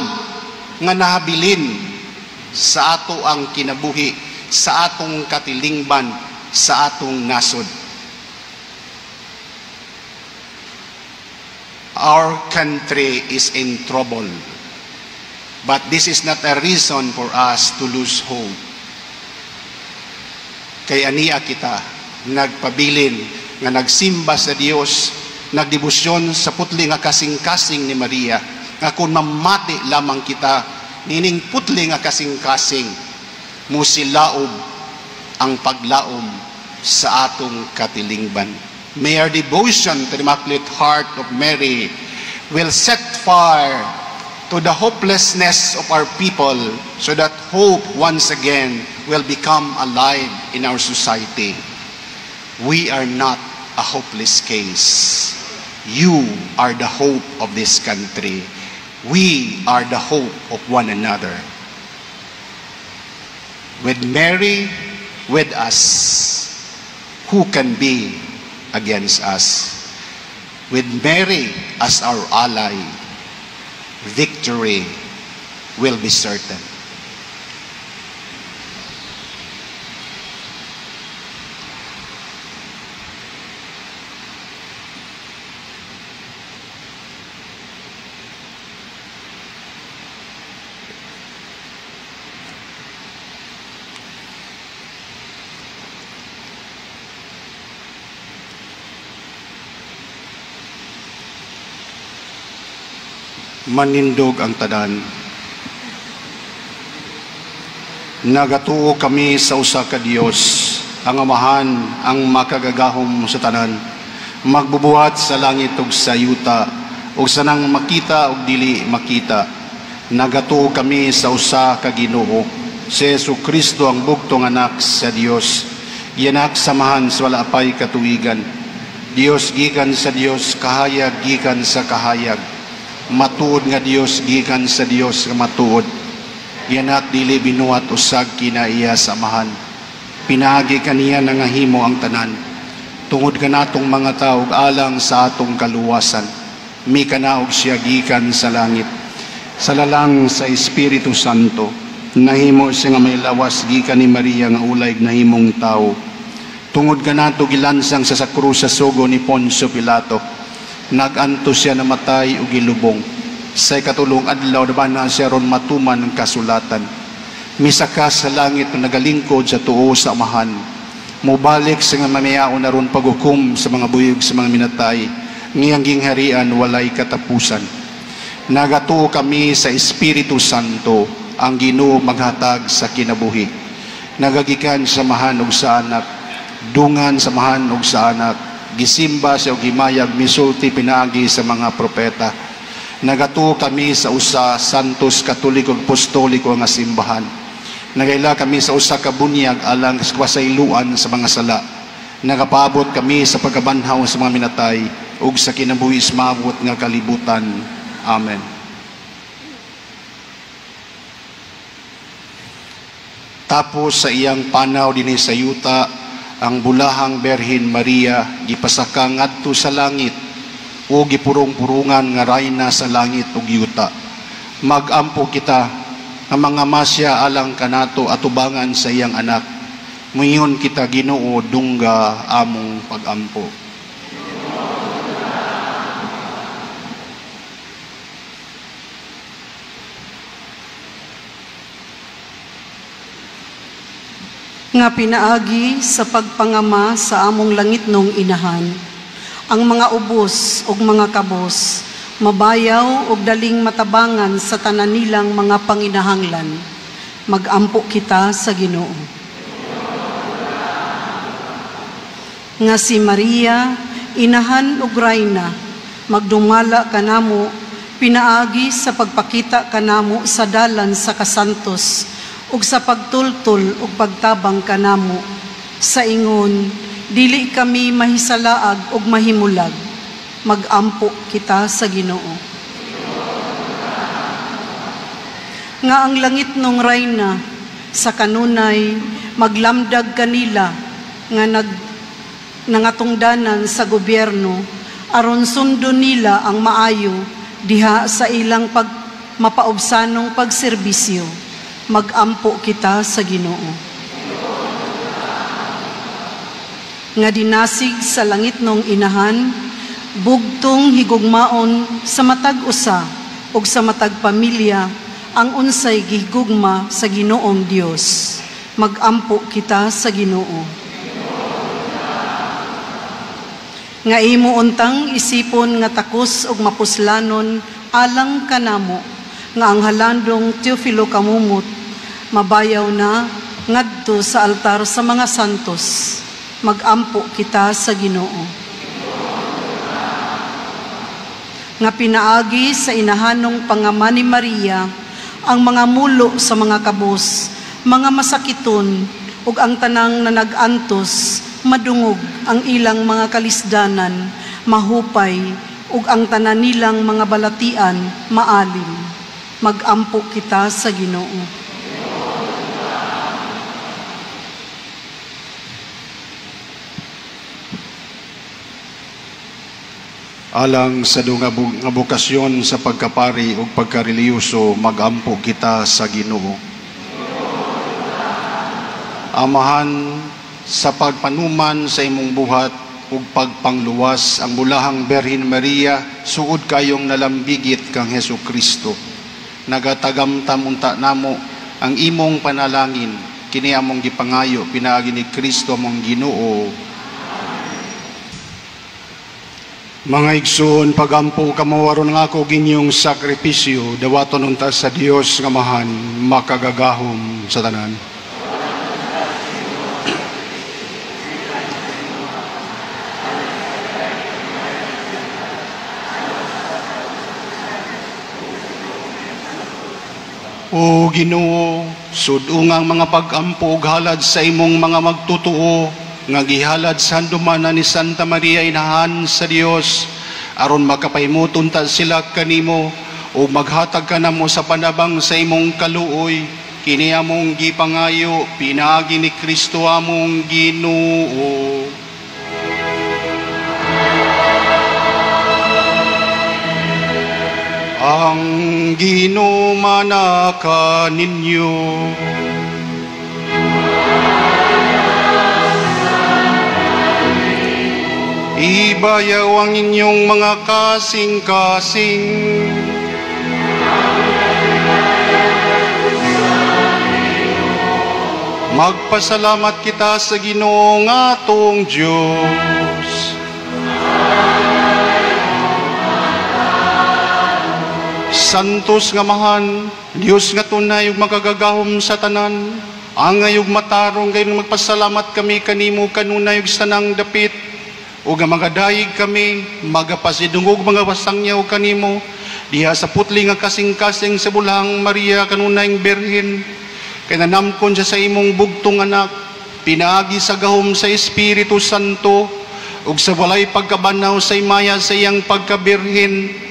nga nahabilin sa ato ang kinabuhi, sa atong katilingban, sa atong nasod. Our country is in trouble, but this is not a reason for us to lose hope. Kay ania kita nagpabilin nga nagsimba sa Dios, nagdebosyon sa putli nga kasing-kasing ni Maria, nga kung mamati lamang kita nining putli nga kasing-kasing, musilaob ang paglaom sa atong katilingban. May our devotion to the Immaculate Heart of Mary will set fire to the hopelessness of our people so that hope once again will become alive in our society. We are not a hopeless case. You are the hope of this country. We are the hope of one another. With Mary with us, who can be against us? With Mary as our ally, victory will be certain. Manindog ang tanan. Nagatuo kami sa usa ka Dios, ang Amahan, ang makagagahom sa tanan, magbubuhat sa langit ug sa yuta, ug sanang makita ug dili makita. Nagatuo kami sa usa ka Ginoo, si Jesu Kristo, ang bugtong anak sa Dios, gianak sa Amahan sa wala pay katuigan. Dios gikan sa Dios, kahayag gikan sa kahayag, matuod nga Dios gikan sa Dios nga matuod. Gianak, dili binuhat, usag kinaiya sa Amahan. Pinaagi kaniya nangahimo ang tanan. Tungod kanatong mga tao ug alang sa atong kaluwasan, mikanaog siya gikan sa langit. Sa lalang sa Espiritu Santo, nahimo siya nga may lawas gikan ni Maria nga ulay nahimong tao. Tungod kanato gilansang sa krus sa sugo ni Poncio Pilato. Nag-antos siya, namatay ug gilubong. Sa ikatulong adlaw nabanha siya aron matuman ang kasulatan. Misaka sa langit na nagalingkod sa tuo sa Amahan. Mubalik sa nga mamayaon aron paghukom sa mga buhi ug sa mga minatay. Ngiyang gingharian walay katapusan. Nagatuo kami sa Espiritu Santo, ang Ginoo maghatag sa kinabuhi. Nagagikan sa Amahan ug sa Anak, dungan sa Amahan ug sa Anak, gisimba siya og gimayag misulti pinaagi sa mga propeta. Nagatuo kami sa usa Santos Katoliko ug Apostoliko nga simbahan. Nagaila kami sa usa ka bunyag alang sa kasayloan sa mga sala. Nagapaabot kami sa pagkabanhaw sa mga minatay ug sa kinabuhi sa maabot nga kalibutan. Amen. Tapos sa iyang panaw dinhi sa yuta, ang bulahang Berhin Maria gipasaka ngadto sa langit o gipurong-purungan nga rayna sa langit ug yuta. Magampo kita nga mga masya alang kanato atubangan sa iyang anak. Muingon kita, Ginoo, dungga among pagampo. Nga pinaagi sa pagpangama sa among langitnong inahan, ang mga ubos ug mga kabos, mabayaw ug daling matabangan sa tanan nilang mga panginahanglan. Magampo kita sa Ginoo. Nga si Maria, inahan ug rayna, magdumala kanamo, pinaagi sa pagpakita kanamo sa dalan sa kasantos, ug sa pagtultol ug pagtabang kanamo. Sa ingon, dili kami mahisalaag ug mahimulag. Magampo kita sa Ginoo. Nga ang langit nung rayna sa kanunay maglamdag kanila nga nangatungdanan sa gobyerno aron sundon nila ang maayo diha sa ilang mapaubsanong pagserbisyo. Magampo kita sa Ginoo. Nga dinasig sa langit nung inahan, bugtong higugmaon sa matag usa ug sa matag pamilya ang unsay gihigugma sa Ginoong Dios. Magampo kita sa Ginoo. Nga imo untang isipon nga takos ug mapuslanon alang kanamo, nga ang halandong Teofilo Camomot mabayaw na ngadto sa altar sa mga santos. Magampo kita sa Ginoo. Nga pinaagi sa inahanong pangama ni Maria ang mga mulo sa mga kabos, mga masakiton ug ang tanang nanagantos, madungog ang ilang mga kalisdanan, mahupay ug ang tanan nilang mga balatian maalim. Magampo kita sa Ginoo. Alang sa nga bokasyon sa pagkapari ug pagkareliyoso, magampo kita sa Ginoo. Amahan, sa pagpanuman sa imong buhat ug pagpangluwas ang bulahang Berhin Maria, suod kayong nalambigit kang Hesus Kristo. Nagatagamtam unta namo ang imong panalangin, kini among gipangayo pinaagi ni Kristo among Ginoo. Mga igsoon, pagampo kamo aron nga ako ginyong sakripisyo, dawaton unta sa Dios nga Amahan, makagagahom sa tanan. O Ginoo, sud-ungang mga pag-ampo ug halad sa imong mga magtutuo, nga gihalad sa handumanan ni Santa Maria inahan sa Dios, aron makapahimuton ta sila kanimo o maghatag kanamo sa panabang sa imong kaluoy, kini among gipangayo pinaagi ni Kristo among Ginoo. Ang Ginoo manaka ninyo. Ibayaw ang inyong mga kasing-kasing. Magpasalamat kita sa Ginoo nga atong Dios. Santos nga Amahan, Dios nga tunay ug makagagahom sa tanan, angay ug matarong gayon magpasalamat kami kanimo kanunay ug sa tanang dapit, ug nga magadayeg kami magapasidungog mga pasangyaw kanimo diha sa putli nga kasing-kasing sa bulahang Maria kanunayng Birhen, kay nanamkon siya sa imong bugtong anak, pinaagi sa gahom sa Espiritu Santo ug sa walay pagkabanaw sa himaya sa iyang pagkabirhen,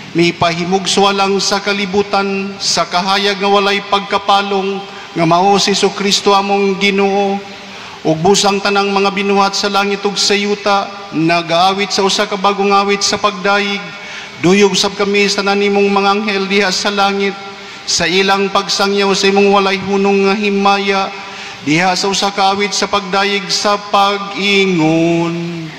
mipahimugso lang sa kalibutan sa kahayag nga walay pagkapalong nga mao si Jesucristo among Ginoo. Ug busang tanang mga binuhat sa langit ug sa yuta nagaawit sa usa ka bagong awit sa pagdayeg. Duyog sab kami sa tanan nimong mga anghel diha sa langit sa ilang pagsangyaw sa imong walay hunong nga himaya diha sa usa ka awit sa pagdayeg sa pag-ingon.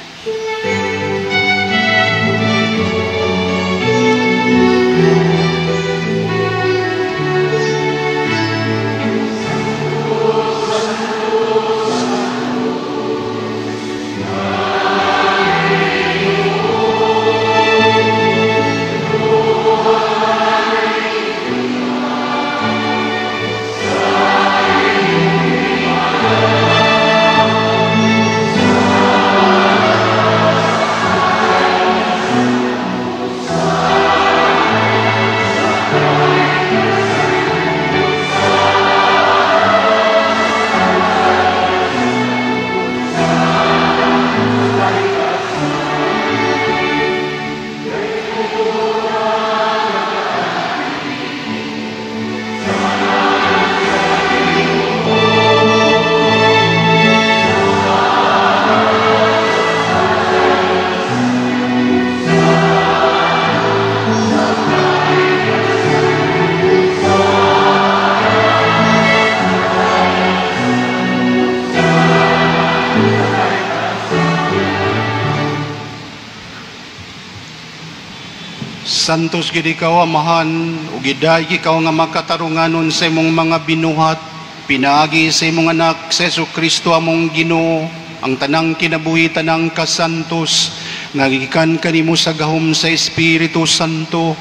Santos gid ikaw, Amahan, ug gidayeg ikaw nga makatarunganon sa imong mga binuhat, pinaagi sa imong anak sa Jesucristo among Ginoo, ang tanang kinabuhi tanang kasantos nga gikan kanimo sa gahom sa Espiritu Santo.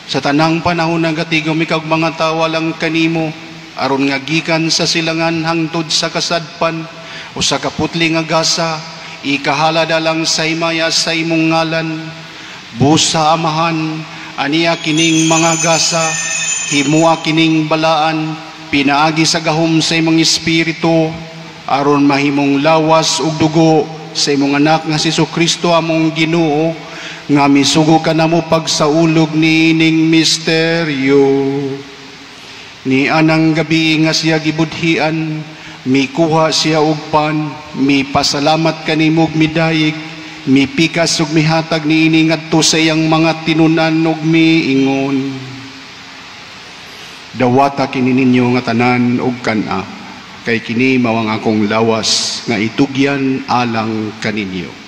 Sa tanang panahon nagatigom ikaw mga tawo lang kanimo, aron nga gikan sa silangan hangtod sa kasadpan usa ka putli nga gasa, ikahalada lang sa himaya sa imong ngalan. Busa, Amahan, aniya kining mga gasa, himua kining balaan, pinaagi sa gahom sa imong Espiritu, aron mahimong lawas ug dugo sa imong anak nga si Jesucristo among Ginoo, nga misugo kanamo pagsaulog niining misteryo. Ni anang gabi nga siya gibudhian, mikuha siya og pan, mipasalamat kanimo ug midayeg, mipikas ug mihatag niini ngadto sa iyang mga tinunan ug miingon: Dawata kini ninyo nga tanan ug kan-a, kay kini mao ang akong lawas nga itugyan alang kaninyo.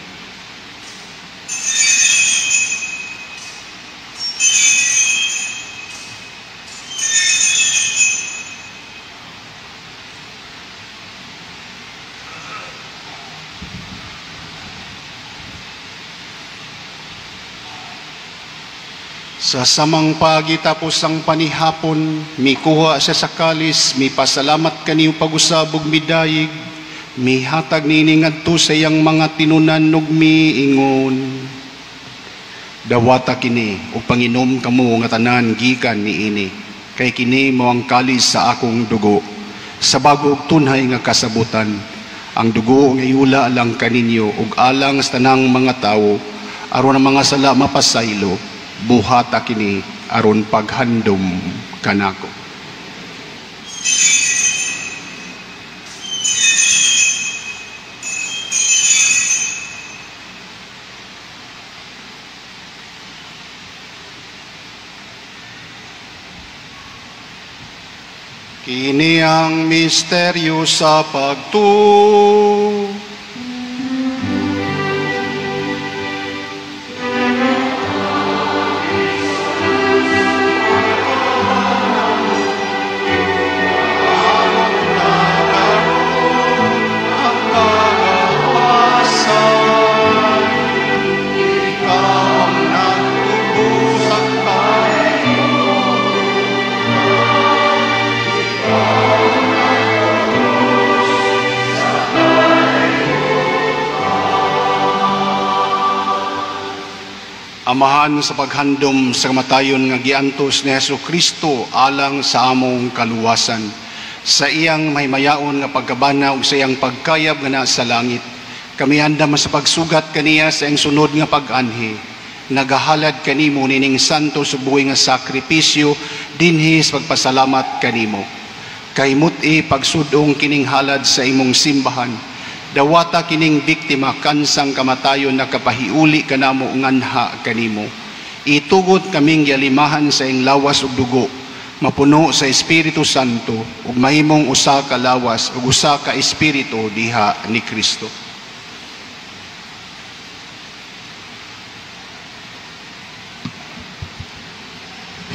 Sa samang pagi tapos ang panihapon, mikuha siya sa kalis, mipasalamat kaniyo pag-usab ug midayeg, mihatag niini ngadto sa iyang mga tinunan ug miingon: Dawata kini ug panginom kamo nga tanan gikan niini, kay kini mao ang kalis sa akong dugo, sa bago ug tunhay nga kasabutan, ang dugo nga iula alang kaninyo ug alang sa tanang mga tawo, aron ang mga sala mapasaylo. Buhata kini aron paghandom kanako. Kini ang misteryo sa pagtuo. Ikaw ang nagtubos sa Amahan, sa paghandom sa kamatayon nga giantos ni Hesus Kristo alang sa among kaluwasan, sa iyang mahimayaon nga pagkabana ug sa iyang pagkayab nga naa sa langit, kami andam sa pagsugat kaniya sa iyang sunod nga pag-anhi. Nagahalad kanimo nining santo ug buhi nga sakripisyo dinhi sa pagpasalamat kanimo. Kay mut-i pagsudong kining halad sa imong simbahan, dawata kining biktima kansang kamatayon nakapahiuli kanamo nganha kanimo. Itugot kaming gialimahan sa iyang lawas ug dugo, mapuno sa Espiritu Santo ug mahimong usa ka lawas ug usa ka espiritu diha ni Kristo.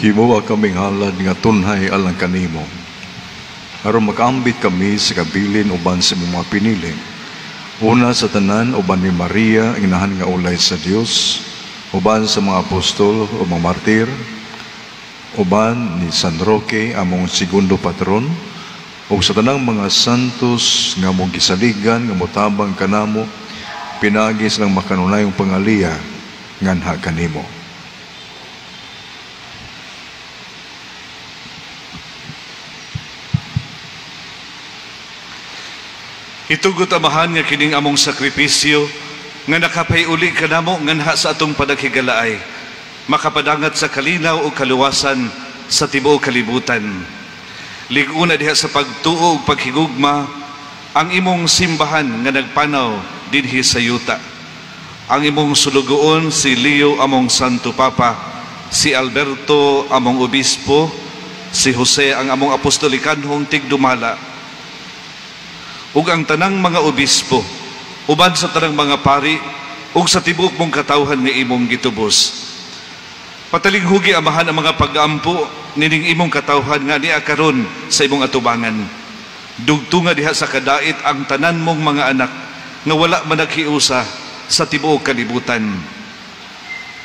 Himoa kaming halad nga tunhay alang kanimo, aron makaambit kami sa kabilin uban sa imong mga pinili. Una sa tanan, uban ni Maria, inahan nga ulay sa Dios, uban sa mga apostol o mga martir, uban ni San Roque, among segundo patron, ug sa tanang mga santos nga mong gisaligan, nga motabang kanamo, pinaagi sa lang makanunayong pangaliya, nganha kanimo. Itugot, Amahan, nga kining among sakripisyo nga nakapahiuli kanamo nganha sa atong padaghigalaay, makapadangat sa kalinaw o kaluwasan sa tibuok kalibutan. Lig-una diha sa pagtuo ug paghigugma ang imong simbahan nga nagpanaw dinhi sa yuta. Ang imong sulugoon si Leo among Santo Papa, si Alberto among obispo, si Jose ang among apostolikanhong tigdumala, ug ang tanang mga obispo, uban sa tanang mga pari, ug sa tibuok mong katawhan nga imong gitubos. Patalinghugi, Amahan, ang mga pag-ampo nining imong katawhan nga niya karon sa imong atubangan. Dugtunga diha sa kadait ang tanan mong mga anak nga wala man naghiusa sa tibuok kalibutan.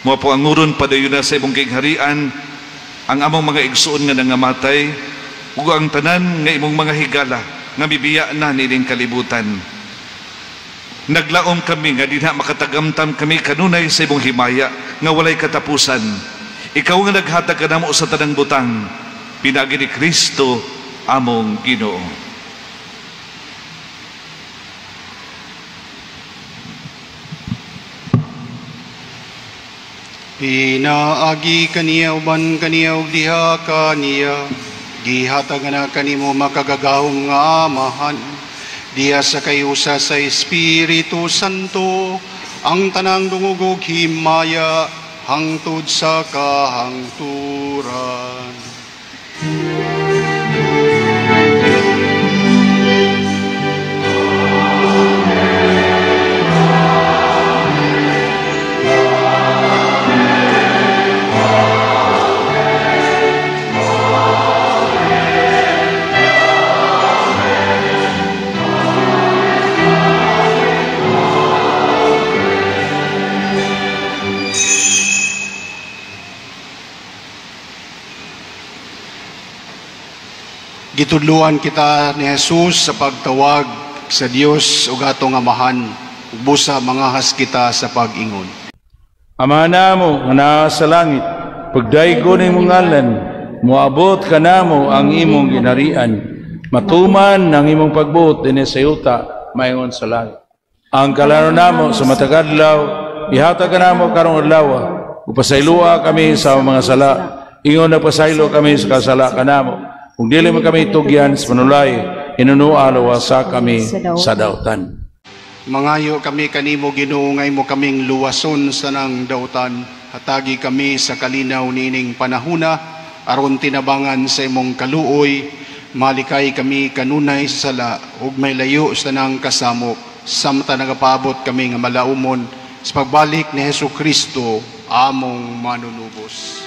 Moa po anguron padayon na sa imong gingharian ang among mga igsuon nga nangamatay, ug ang tanan nga imong mga higala nga mibiya na nining kalibutan. Naglaom kami nga dinha makatagamtam kami kanunay sa imong himaya nga walay katapusan. Ikaw nga naghatag kanamo sa tanang butang, pinaagi ni Kristo among Ginoo. Pinaagi kaniya uban kaniya ug diha kaniya, gihatag na kanimo makagagahom nga Amahan, diha sa kayusa sa Espiritu Santo, ang tanang dungog ug himaya hangtod sa kahangturan. Gitudluan kita ni Jesus sa pagtawag sa Dios ug atong Amahan, ug busa mangahas kita sa pag-ingon. Ama namo nga naa sa langit, pagdaygon imong ngalan, moabot kanamo ang imong ginharian, matuman ang imong pagbuot dinhi sa yuta maingon sa langit. Ang kalaro namo sa matag adlaw, ihatag kanamo karong adlaw, ug pasayloa kami sa mga sala, ingon nagpasaylo kami sa kasala kanamo. Kung dili mo kami tugyan sa panulay, hinunua luwasa kami sa dautan. Mangayo kami kanimo, Ginoo, nga imo kaming luwason sa nang dautan. Hatagi kami sa kalinaw niining panahuna, aron tinabangan sa imong kaluoy, malikay kami kanunay sa sala, ug may layo sa nang kasamok, samtang nagapaabot kami nga malaumon sa pagbalik ni Hesus Kristo, among manunubos.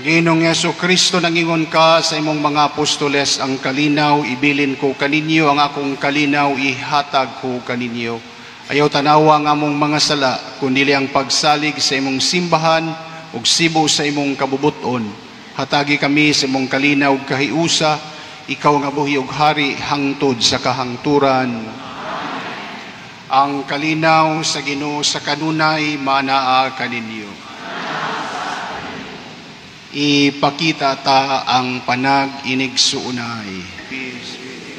Ginoong Hesukristo, nangingon ka sa imong mga apostoles, ang kalinaw ibilin ko kaninyo, ang akong kalinaw ihatag ko kaninyo. Ayaw tanawa ang among mga sala, kundili ang pagsalig sa imong simbahan ug sibo sa imong kabubuton. Hatagi kami sa imong kalinaw ug kahiusa, ikaw nga buhi ug hari hangtod sa kahangturan. Ang kalinaw sa Ginoo sa kanunay manaa kaninyo. Ipakita ta ang panag-inigsuunay. Peace with you.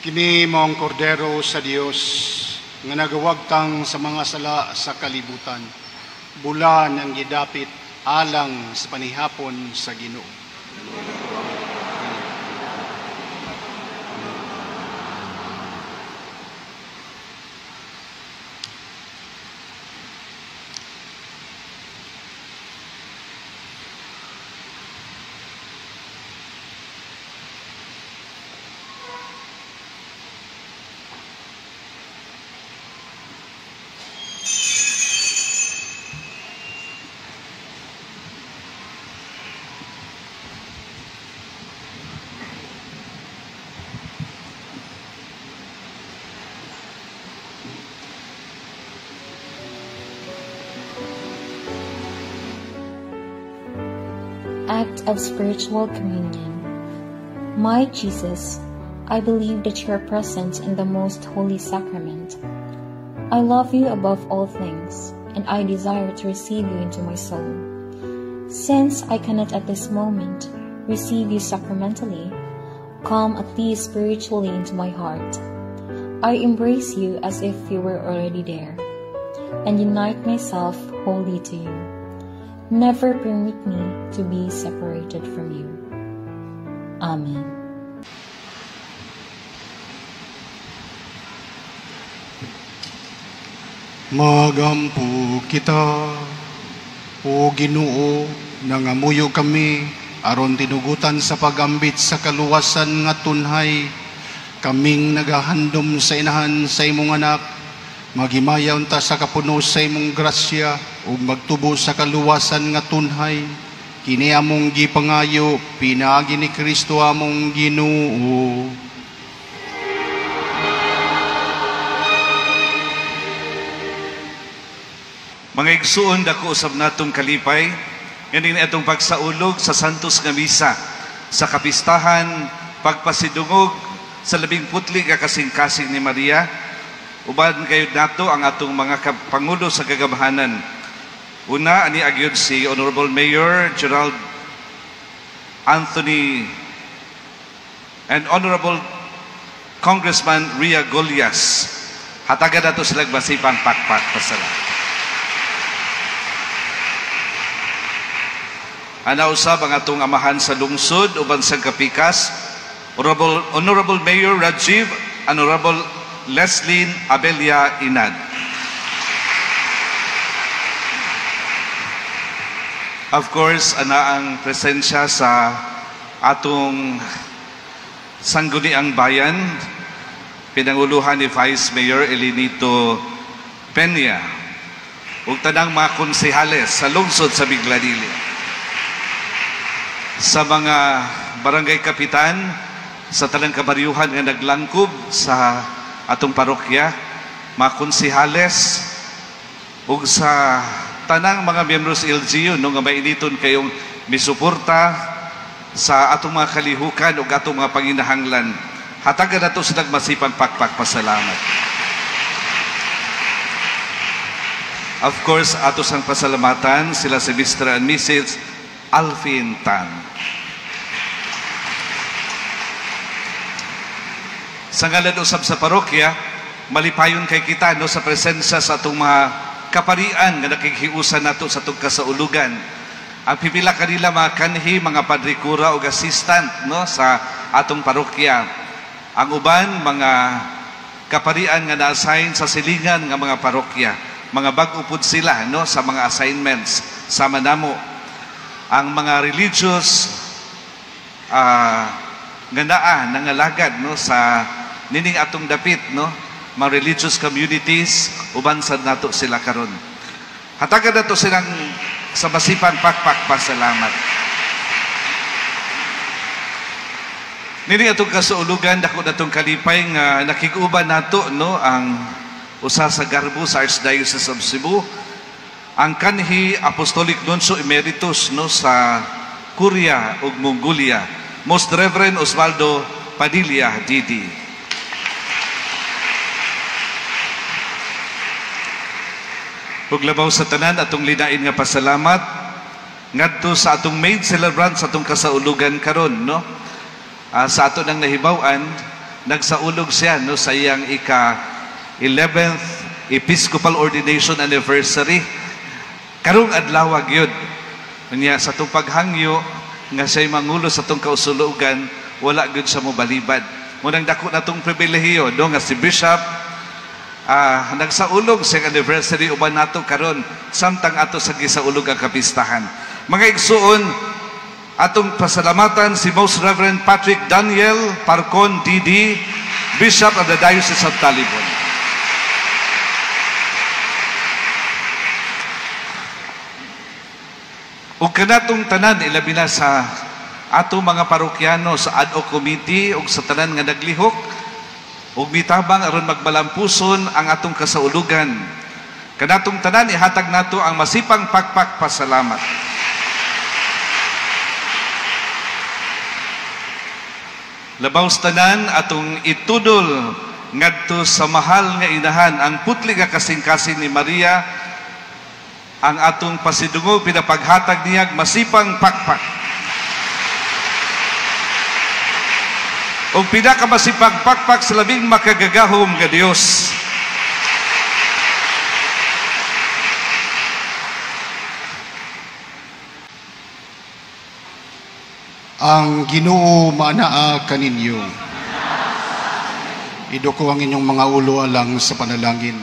Kini mao ang kordero sa Dios nga nagawagtang sa mga sala sa kalibutan. Bulan ang gidapit alang sa panihapon sa Ginoo. Act of Spiritual Communion. My Jesus, I believe that you are present in the Most Holy Sacrament. I love you above all things, and I desire to receive you into my soul. Since I cannot at this moment receive you sacramentally, come at least spiritually into my heart. I embrace you as if you were already there, and unite myself wholly to you. Never permit me to be separated from you. Amen. Magampo kita, o Ginoo, nangamuyo kami aron tinugutan sa pagambit sa kaluwasan nga tunhay, kaming nagahandom sa inahan sa imong anak, maghimaya unta sa kapuno sa imong grasya ug magtubo sa kaluwasan nga tunhay. Kini among gipangayo pinaagi ni Kristo among Ginoo. Mga igsuon, dako usab natong kalipay nganing atong pagsaulog sa Santos nga Misa sa kapistahan pagpasidungog sa 14 ka kasing-kasing ni Maria. Uban kayo nato ang atong mga pangulo sa kagamhanan. Una, ani agyod si Honorable Mayor Gerald Anthony and Honorable Congressman Ria Golias. Hatagan nato silang masipang pakpak pasalamat. Ana usab ang atong amahan sa lungsod uban sa Kapikas, Honorable Mayor Rajiv, Honorable Leslyn Abelia Inad. Of course, ana ang presensya sa atong Sangguniang Bayan, pinanguluhan ni Vice Mayor Elenito Peña ug tanang mga konsehales sa lungsod sa Minglanilla. Sa mga barangay kapitan, sa tanang kabaryuhan nga naglangkob sa atong parokya, mga konsehales ug sa tanang mga miyembro sa LGU no, nga mainiton kayong misuporta sa atong mga kalihukan ug atong mga panginahanglan. Hatagan nato silang masipang pakpak pasalamat. Of course, ato sang pasalamatan sila si Mr. and Mrs. Alvin Tan. Sa ngalan usab sa parokya, malipayon kay kita no sa presensya sa atong mga kaparian nga nakikhiusan nato sa atong kasaulugan. Ang pipila kanila mga kanhi, mga padre kura ug assistant no sa atong parokya. Ang uban mga kaparian nga na-assign sa silingan nga mga parokya. Mga bag-o pud sila no sa mga assignments sama namo. Ang mga religious nga naa nangalagad no sa nining atong dapit no, mga religious communities uban sad nato sila karon. Hatagan nato silang sa masipan pakpak pasalamat. Nini atong kasuulugan, dako natong kalipay nga nakig-uban nato no ang usa sa garbo sa Archdiocese of Cebu, ang kanhi Apostolic Nuncio Emeritus no sa Korea ug Mongolia, Most Reverend Osvaldo Padilla DD. Ug labaw sa tanan atong linain nga pasalamat ngadto sa atong main celebrant sa atong kasaulugan karon no. Sa ato nang nahibaw-an, nagsaulog siya no sa iyang ika 11th Episcopal Ordination Anniversary. Karong adlaw gyud. Unya sa atong paghangyo nga siya'y mangulo sa atong kausulugan, wala gyud siya mobalibad. Munang dako natong pribilehiyo no nga si Bishop nagsaulog sa anniversary uban nato karon samtang ato sa gisaulog ang kapistahan. Mga igsuon, atong pasalamatan si Most Reverend Patrick Daniel Parcon DD, Bishop of the Diocese of Talibon. Ug kanatong tanan ilabi na sa atong mga parokyano sa ad hoc committee ug sa tanan nga naglihok ug mitabang aron magbalampuson ang atong kasaulugan. Kanatong tanan ihatag nato ang masipang pakpak pasalamat. Labaw sa tanan atong itudol ngadto sa mahal nga inahan ang putli nga kasing-kasing ni Maria, ang atong pasidungog pinapaghatag niyag masipang pakpak. Ug pinakamasipang pakpak sa labing makagagahom nga Dios. Ang Ginoo maanaa kaninyo. Iduko ang inyong mga ulo alang sa panalangin.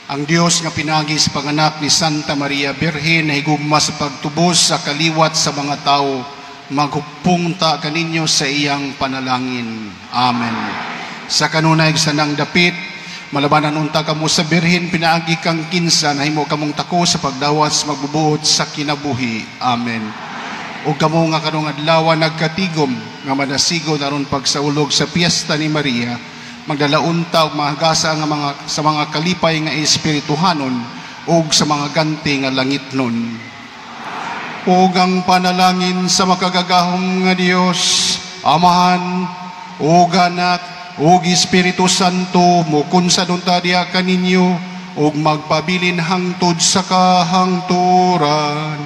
Ang Dios nga pinagi sa panganak ni Santa Maria Birhen na higugma sa pagtubos sa kaliwat sa mga tao, maghupungta kaninyo sa iyang panalangin. Amen. Sa kanunay sanang dapit, malabanan unta kamo sa Birhen pinaagi kang kinsa nahimo kamong tako sa pagdawas magbubuot sa kinabuhi. Amen. O kamo nga karong adlaw nagkatigom nga manasigo aron pagsaulog sa piyesta ni Maria, magdalaunta og mahagasa nga mga sa mga kalipay nga espirituhanon ug sa mga ganti nga langitnon. Ug ang panalangin sa makagagahom nga Dios, Amahan ug Anak ug Espiritu Santo mukunsa unta diha kaninyo ug magpabilin hangtod sa kahangturan.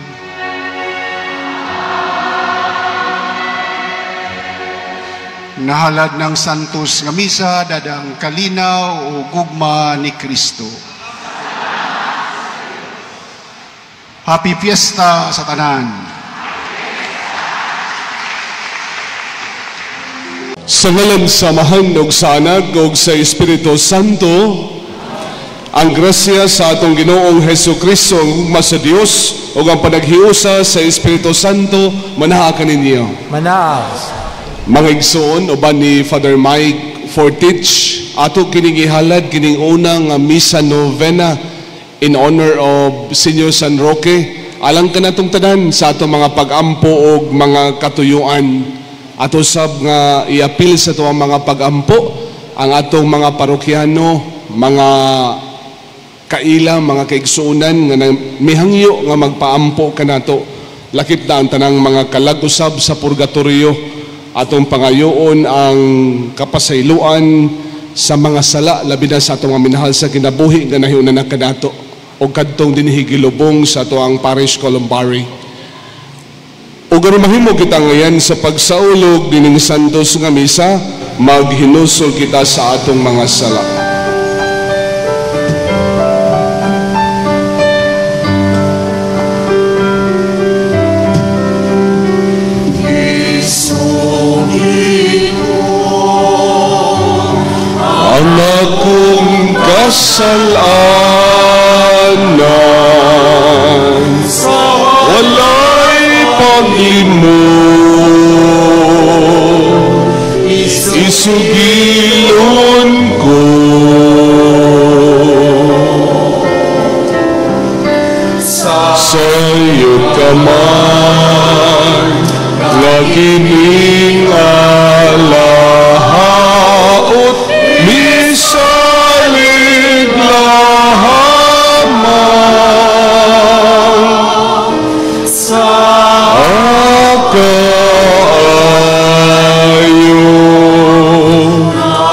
Nahalad ng Santos nga Misa, dadang kalinaw o gugma ni Kristo. Happy Fiesta sa tanan. Sa ngalan sa Amahan ug sa Anak ug sa Espiritu Santo, ang grasya sa atong Ginoong Hesus Kristo, ang gugma sa Dios ug ang panaghiusa sa Espiritu Santo manaa kaninyo. Manaa. Mga igsoon uban ni Father Mike Fortich, ato kining ihalad kining una nga misa novena in honor of Senyor San Roque, alang kanatong tanan sa atong mga pag-ampo og mga katuyuan. Ato sab nga iapil sa atong mga pag-ampo ang atong mga parokyano, mga kaila, mga kaigsuonan nga mihangyo nga magpaampo kanato. Lakip na ang tanang mga kalag-usab sa purgatorio. Atong pangayoon ang kapasayloan sa mga sala, labi na sa atong mga minahal sa kinabuhi nga nahiunan na kanato o kadtong dinhi gilubong sa atoang parish columbary. Ug aron mahimo kita ngayon sa pagsaulog dining santos nga misa, maghinusol kita sa atong mga sala. Ang akong kasalanan, wala'y paglimot, isugilon ko. Sa'yo ka man, nga kining alahaot, misalig lahamang sa kaayo,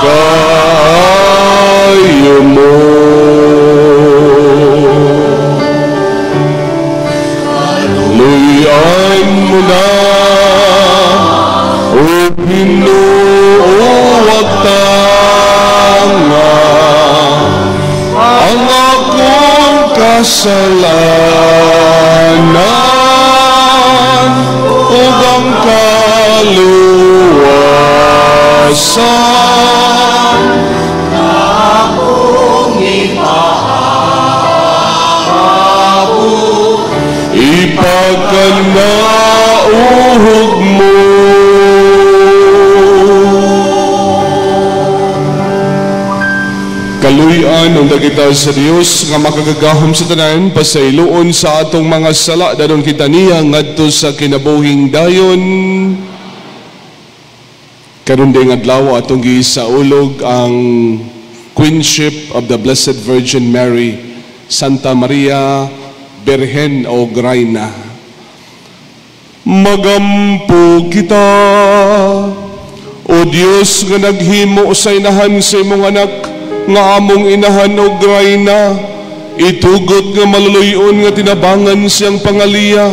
kaayo mo. Luyan mo na, o Ginoo, wag tanga ang akong kasalanan ug ang kaluwasan. Akong ipahabol, ipagkanauhog mo. Kaluy-an unta kita sa Dios nga makagagahom sa tanan, pasayloon sa atong mga sala, danon kita niya ngadto sa kinabuhing dayon. Karon ding adlaw atong gisaulog ang Queenship of the Blessed Virgin Mary, Santa Maria Birhen o Rayna. Magampo kita, O Dios nga naghimo sa inahan sa imong anak, nga among inahan og rayna, itugot nga maluluyon nga tinabangan siyang pangaliya,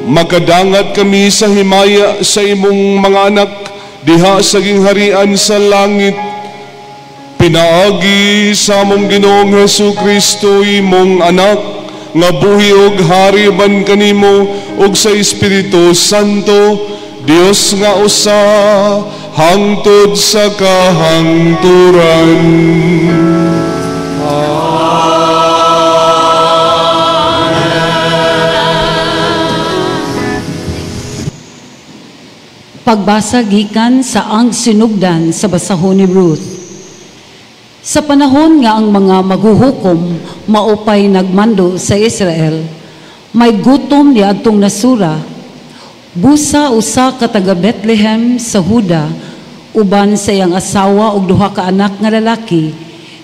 makadangat kami sa himaya sa imong mga anak, diha sa gingharian sa langit. Pinaagi sa among Ginoong Hesus Kristo, imong anak, nga buhi og hari man kanimo og sa Espiritu Santo, Dios nga usa, hangtod sa kahangturan. Pagbasa gikan sa Ang Sinugdan sa basahon ni Ruth. Sa panahon nga ang mga maghuhukom maupay nagmando sa Israel, may gutom ni adtong nasura. Busa usa ka taga Bethlehem sa Huda, uban sa iyang asawa og duha ka anak nga lalaki,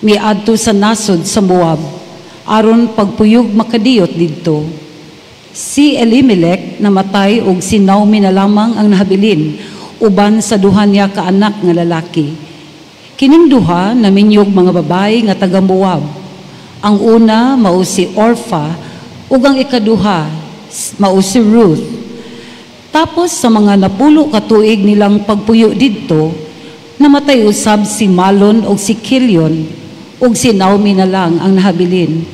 miadto sa nasod sa Moab, aron pagpuyog makadiyot didto. Si Elimelech namatay og si Naomi na lamang ang nahabilin, uban sa duha niya ka anak nga lalaki. Kining duha naminyog mga babae nga taga Moab. Ang una mao si Orpha ug ang ikaduha mao si Ruth. Tapos sa mga 10 ka tuig nilang pagpuyo didto, Namatay usab si Malon ug si Kilion, ug si Naomi na lang ang nahabilin.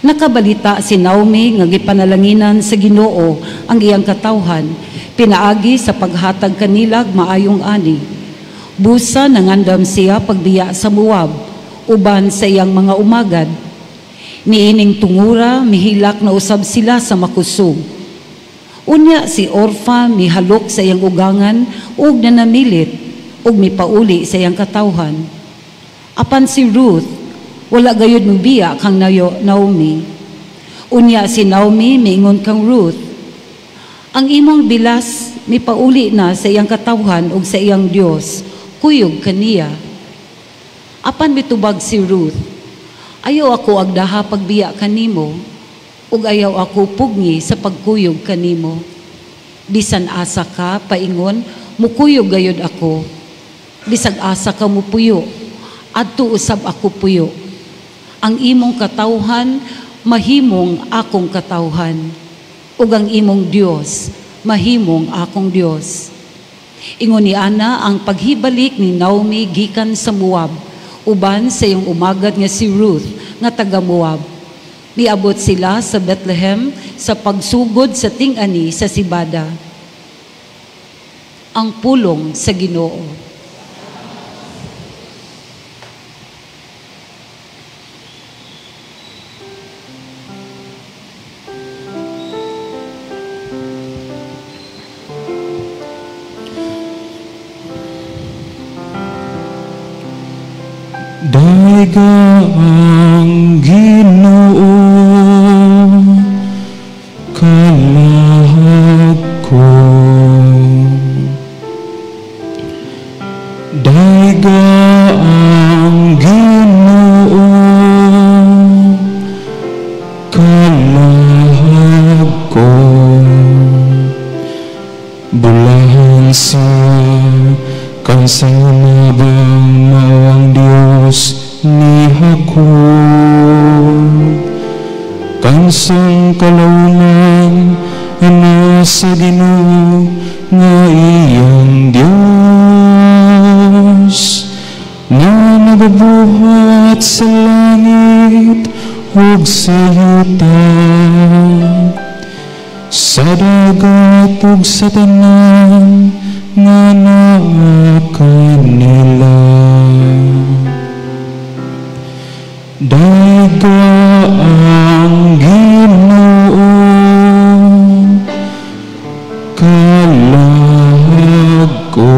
Nakabalita si Naomi nga gipanalanginan sa Ginoo ang iyang katawhan, pinaagi sa paghatag kanilag maayong ani. Busa nangandam siya pagbiya sa Moab, uban sa iyang mga umagad. Niining tungura, mihilak na usab sila sa makusog. Unya si Orfa mihalok sa iyang ugangan ug nanamilit ug mipauli sa iyang katawhan. Apan si Ruth wala gayud mobiya kang Naomi. Unya si Naomi miingon kang Ruth, ang imong bilas mipauli na sa iyang katawhan ug sa iyang Dios, kuyog kaniya. Apan mitubag si Ruth, ayaw ako agdaha pagbiya kanimo, ug ayaw ako pugni sa pagkuyog kanimo. Bisan asa ka paingon, mukuyog gayud ako. Bisag asa ka mupuyo, adto usab ako puyo. Ang imong katawhan mahimong akong katawhan, ug ang imong Dios mahimong akong Dios. Ingon ni Ana ang paghibalik ni Naomi gikan sa Moab, uban sa iyang umagad nga si Ruth nga taga Moab. Miabot sila sa Bethlehem sa pagsugod sa ting-ani sa Sibada. Ang pulong sa Ginoo. Dayga ang Ginoo, kalahag ko. Dayga ang Ginoo, kalahag ko. Bulahan siya kansang nabang mawang Diyos ni Jacob, kansang kalaunan ana sa Ginoo nga iyang Diyos, nga nagabuhat sa langit ug sa yuta, sa dagat ug sa tanan nga naa kanila. Dayga ang Ginoo, kalahag ko.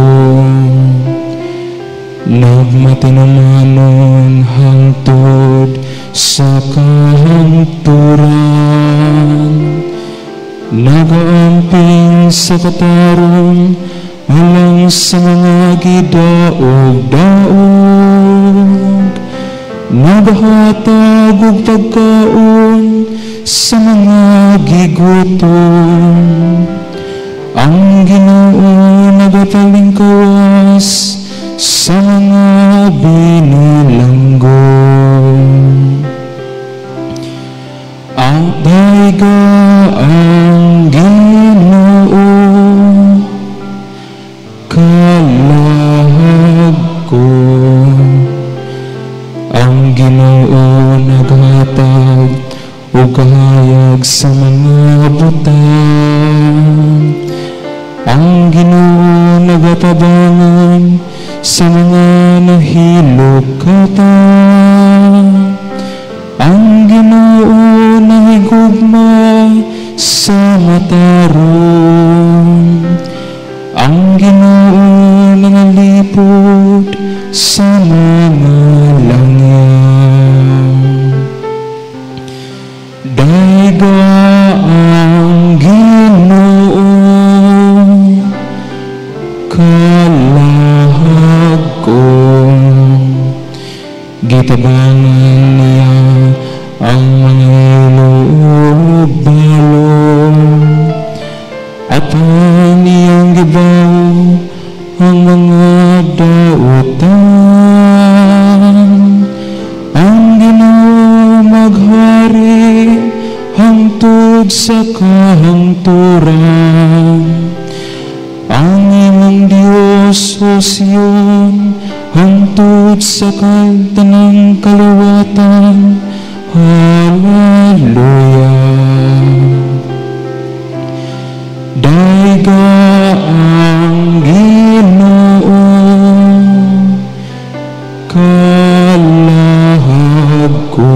Nagmatinumanon hangtod sa kahangturan, nagaamping sa katarong alang sa mga gidaog-daog, naghatag og pagkaon sa mga gigutom. Ang Ginoo nagapalingkawas sa mga binilanggo. Dayga ang Ginoo, kalahag ko. Ang Ginoo naghatag og kahayag sa mga butang. Ang Ginoo nagatabangan sa mga nahilokatan. Ang Ginoo nahigugma sa matarong. Ang Ginoo nangalipod sa mga langyaw. Dayga ang Ginoo, kalahag ko. Gitabangan niya ang mga ilo ug balong, apan iyang gibaw ang mga dautan. Ang Ginoo maghari hangtod sa kahangturan. Ang imong Dios Dios, O Sion, hangtod sa tanang kaliwatan. Hallelujah. Dayga ang Ginoo, kalahag ko.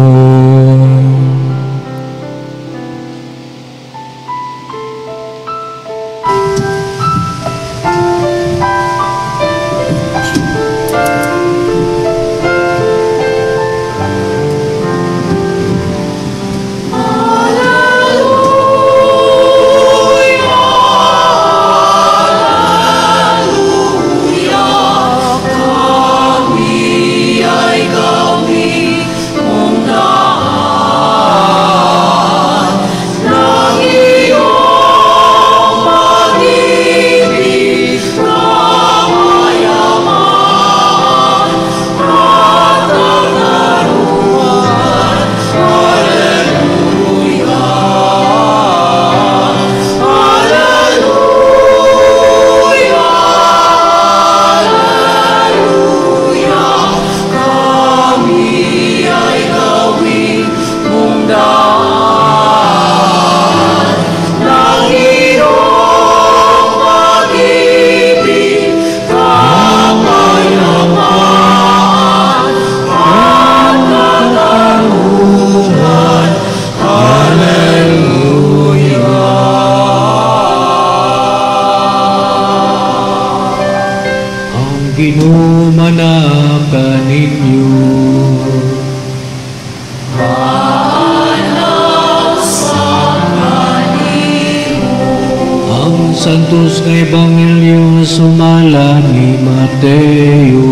Santos nga Ebanghelyo sumala ni Mateo.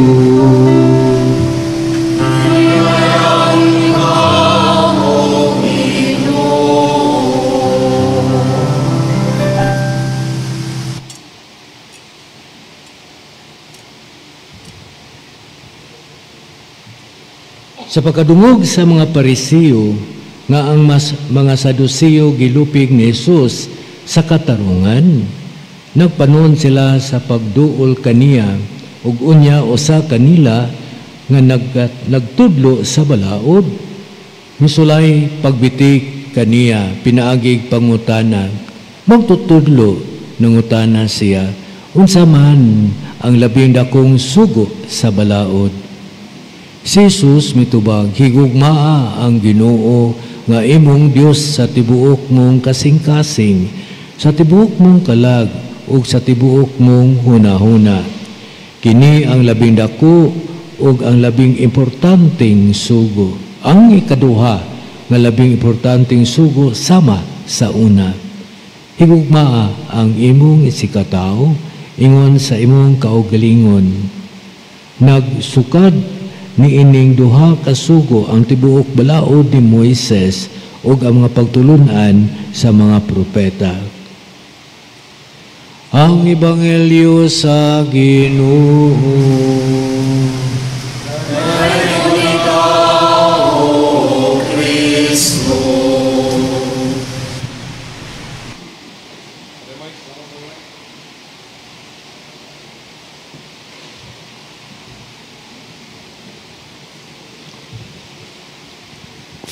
Sa pagkadungog sa mga Pariseo nga ang mga Saduceo gilupig ni Jesus sa katarungan, nagpanon sila sa pagduol kaniya ug unya usa kanila nga nagtudlo sa balaod. Misulay pagbitik kaniya pinaagig pangutana. Magtutudlo nangutana siya, unsa man ang labing dakong sugo sa balaod? Si Jesus mitubag, higugmaa ang Ginoo nga imong Dios sa tibuok mong kasing-kasing, sa tibuok mong kalag ug sa tibuok mong hunahuna. Kini ang labing dako ug ang labing importanteng sugo. Ang ikaduha nga labing importanteng sugo sama sa una. Higugmaa ang imong isikatao ingon sa imong kaugalingon. Nagsukad niining duha ka sugo ang tibuok balaod ni Moises ug ang mga pagtulun-an sa mga propeta. Ang Ebanghelyo sa Ginoo. Dayon ikaw, O Kristo.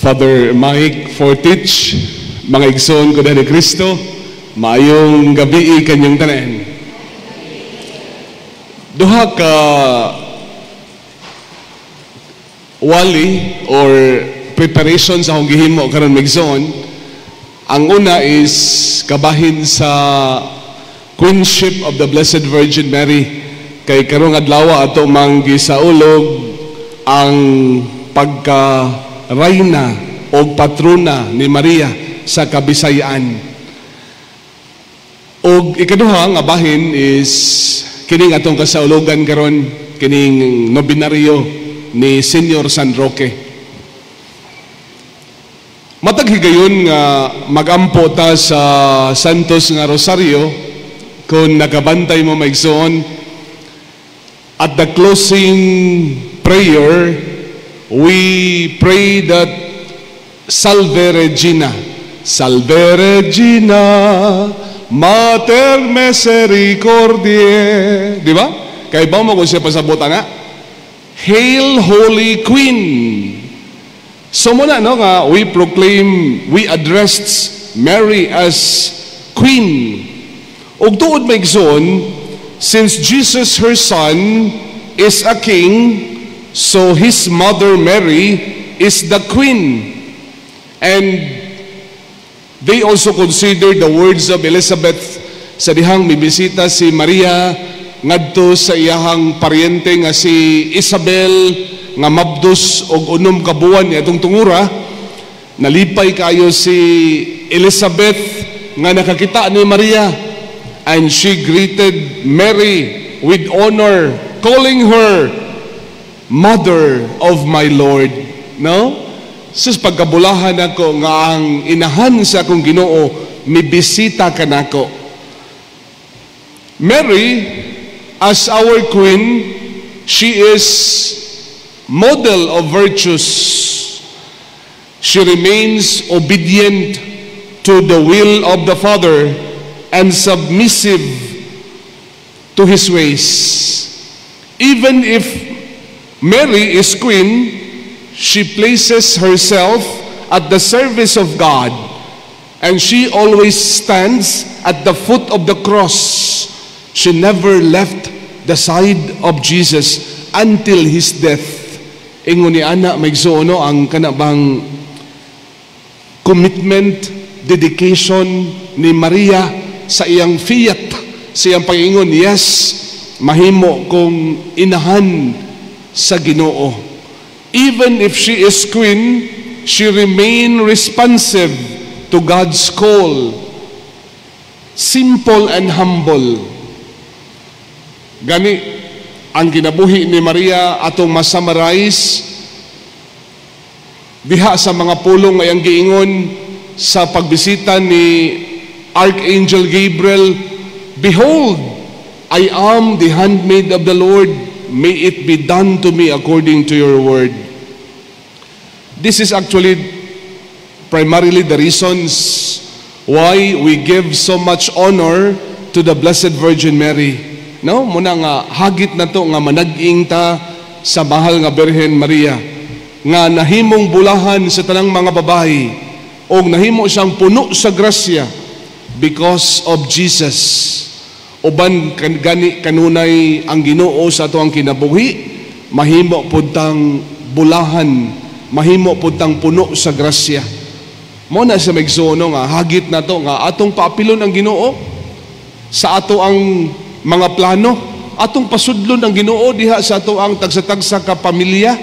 Father Mike Fortich, mga igsoon ko ni Kristo, maayong gabi kanyang tanan. Duha ka wali or preparation sa akong gihimo karon migsoon. Ang una is kabahin sa Queenship of the Blessed Virgin Mary, kay karong adlaw ato mang gisaulog ang pagka rayna o patrona ni Maria sa Kabisayaan. Og ikaduha nga bahin is kining atong kasaulogan karon, kining nobinaryo ni Senyor San Roque. Matag higayon nga magampo ta sa Santos nga Rosario kung nakabantay mo maigsoon. At the closing prayer, we pray that Salve Regina, Salve Regina, Mater Misericordiae. Di ba? Kay ba mo kung siya pasabot ana? "Hail, Holy Queen." So mao na, no, nga we proclaim, we addressed Mary as Queen. Ug tuod, mga igsoon, since Jesus, her son, is a king, so his mother Mary is the queen. And they also consider the words of Elizabeth sa dihang mibisita si Maria ngadto sa iyahang paryente nga si Isabel nga mabdos og 6 ka buwan niya itong tungura. Nalipay kayo si Elizabeth nga nakakita ni Maria, and she greeted Mary with honor, calling her "mother of my Lord," no? Sus, pagkabulahan ako nga ang inahan sa akong Ginoo mibisita kanako. Mary, as our queen, she is model of virtues. She remains obedient to the will of the Father and submissive to his ways. Even if Mary is queen, she places herself at the service of God, and she always stands at the foot of the cross. She never left the side of Jesus until his death. Ingon ni ana, mga igsoon, no, ang kanabang commitment, dedication ni Maria sa iyang fiat, sa iyang pangingon, "Yes, mahimo kong inahan sa Ginoo." Even if she is queen, she remain responsive to God's call. Simple and humble. Gani, ang kinabuhi ni Maria atong ma-summarize diha sa mga pulong nga iyang giingon sa pagbisita ni Archangel Gabriel, "Behold, I am the handmaid of the Lord. May it be done to me according to your word." This is actually primarily the reasons why we give so much honor to the Blessed Virgin Mary. No, mao na nga hagit na to nga manag-ing ta sa mahal nga Birhen Maria nga nahimong bulahan sa tanang mga babayi o nahimo siyang puno sa grasya because of Jesus. Uban kan gani kanunay ang Ginoo sa ato ang kinabuhi, mahimo pud tang bulahan, mahimo pud tang puno sa grasya. Mao na siya, mga igsoon, nga hagit na to nga atong paapilon ang Ginoo sa ato ang mga plano, atong pasudlon ang Ginoo diha sa ato ang tagsa-tagsa ka pamilya,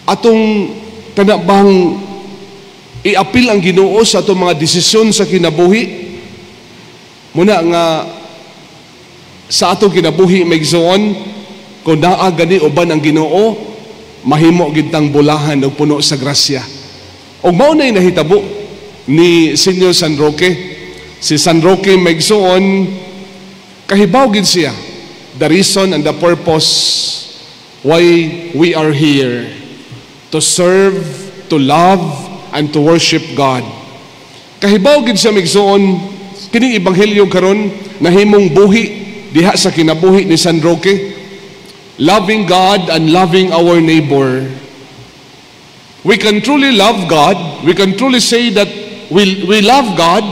atong kana bang iapil ang Ginoo sa atong mga desisyon sa kinabuhi. Mao na nga sa atong kinabuhi, mga igsoon, kung naa gani uban ang Ginoo, mahimo gid tang bulahan og puno sa grasya. Ug mao na nahitabo ni Senyor San Roque. Si San Roque, mga igsoon, kahibaw gid siya the reason and the purpose why we are here: to serve, to love, and to worship God. Kahibaw gid siya, mga igsoon, kining ebanghelyo karon nahimong buhi diha sa kinabuhi ni San Roque, loving God and loving our neighbor. We can truly love God, we can truly say that we love God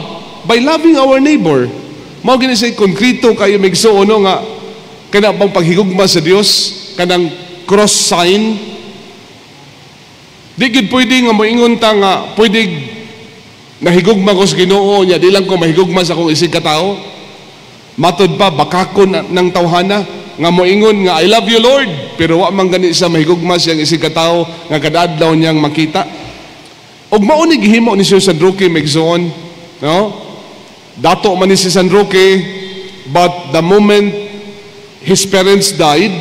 by loving our neighbor. Mao gini say konkreto kayo, mga igsoon, no, nga kana bang paghigugma sa Dios, kanang cross sign. Di gid pwede nga moingon ta nga pwede nahigugma ko sa Ginoo nya di lang ko mahigugma sa akong isig katao. Matod pa bakakon ng tawhana nga moingon nga "I love you, Lord," pero wa man gani siya mahigugma siyang isig katao nga kada adlaw niyang makita. Ug mao ni gihimo ni Sir San Roque, mga igsoon, no? Dato man ni si San Roque, but the moment his parents died,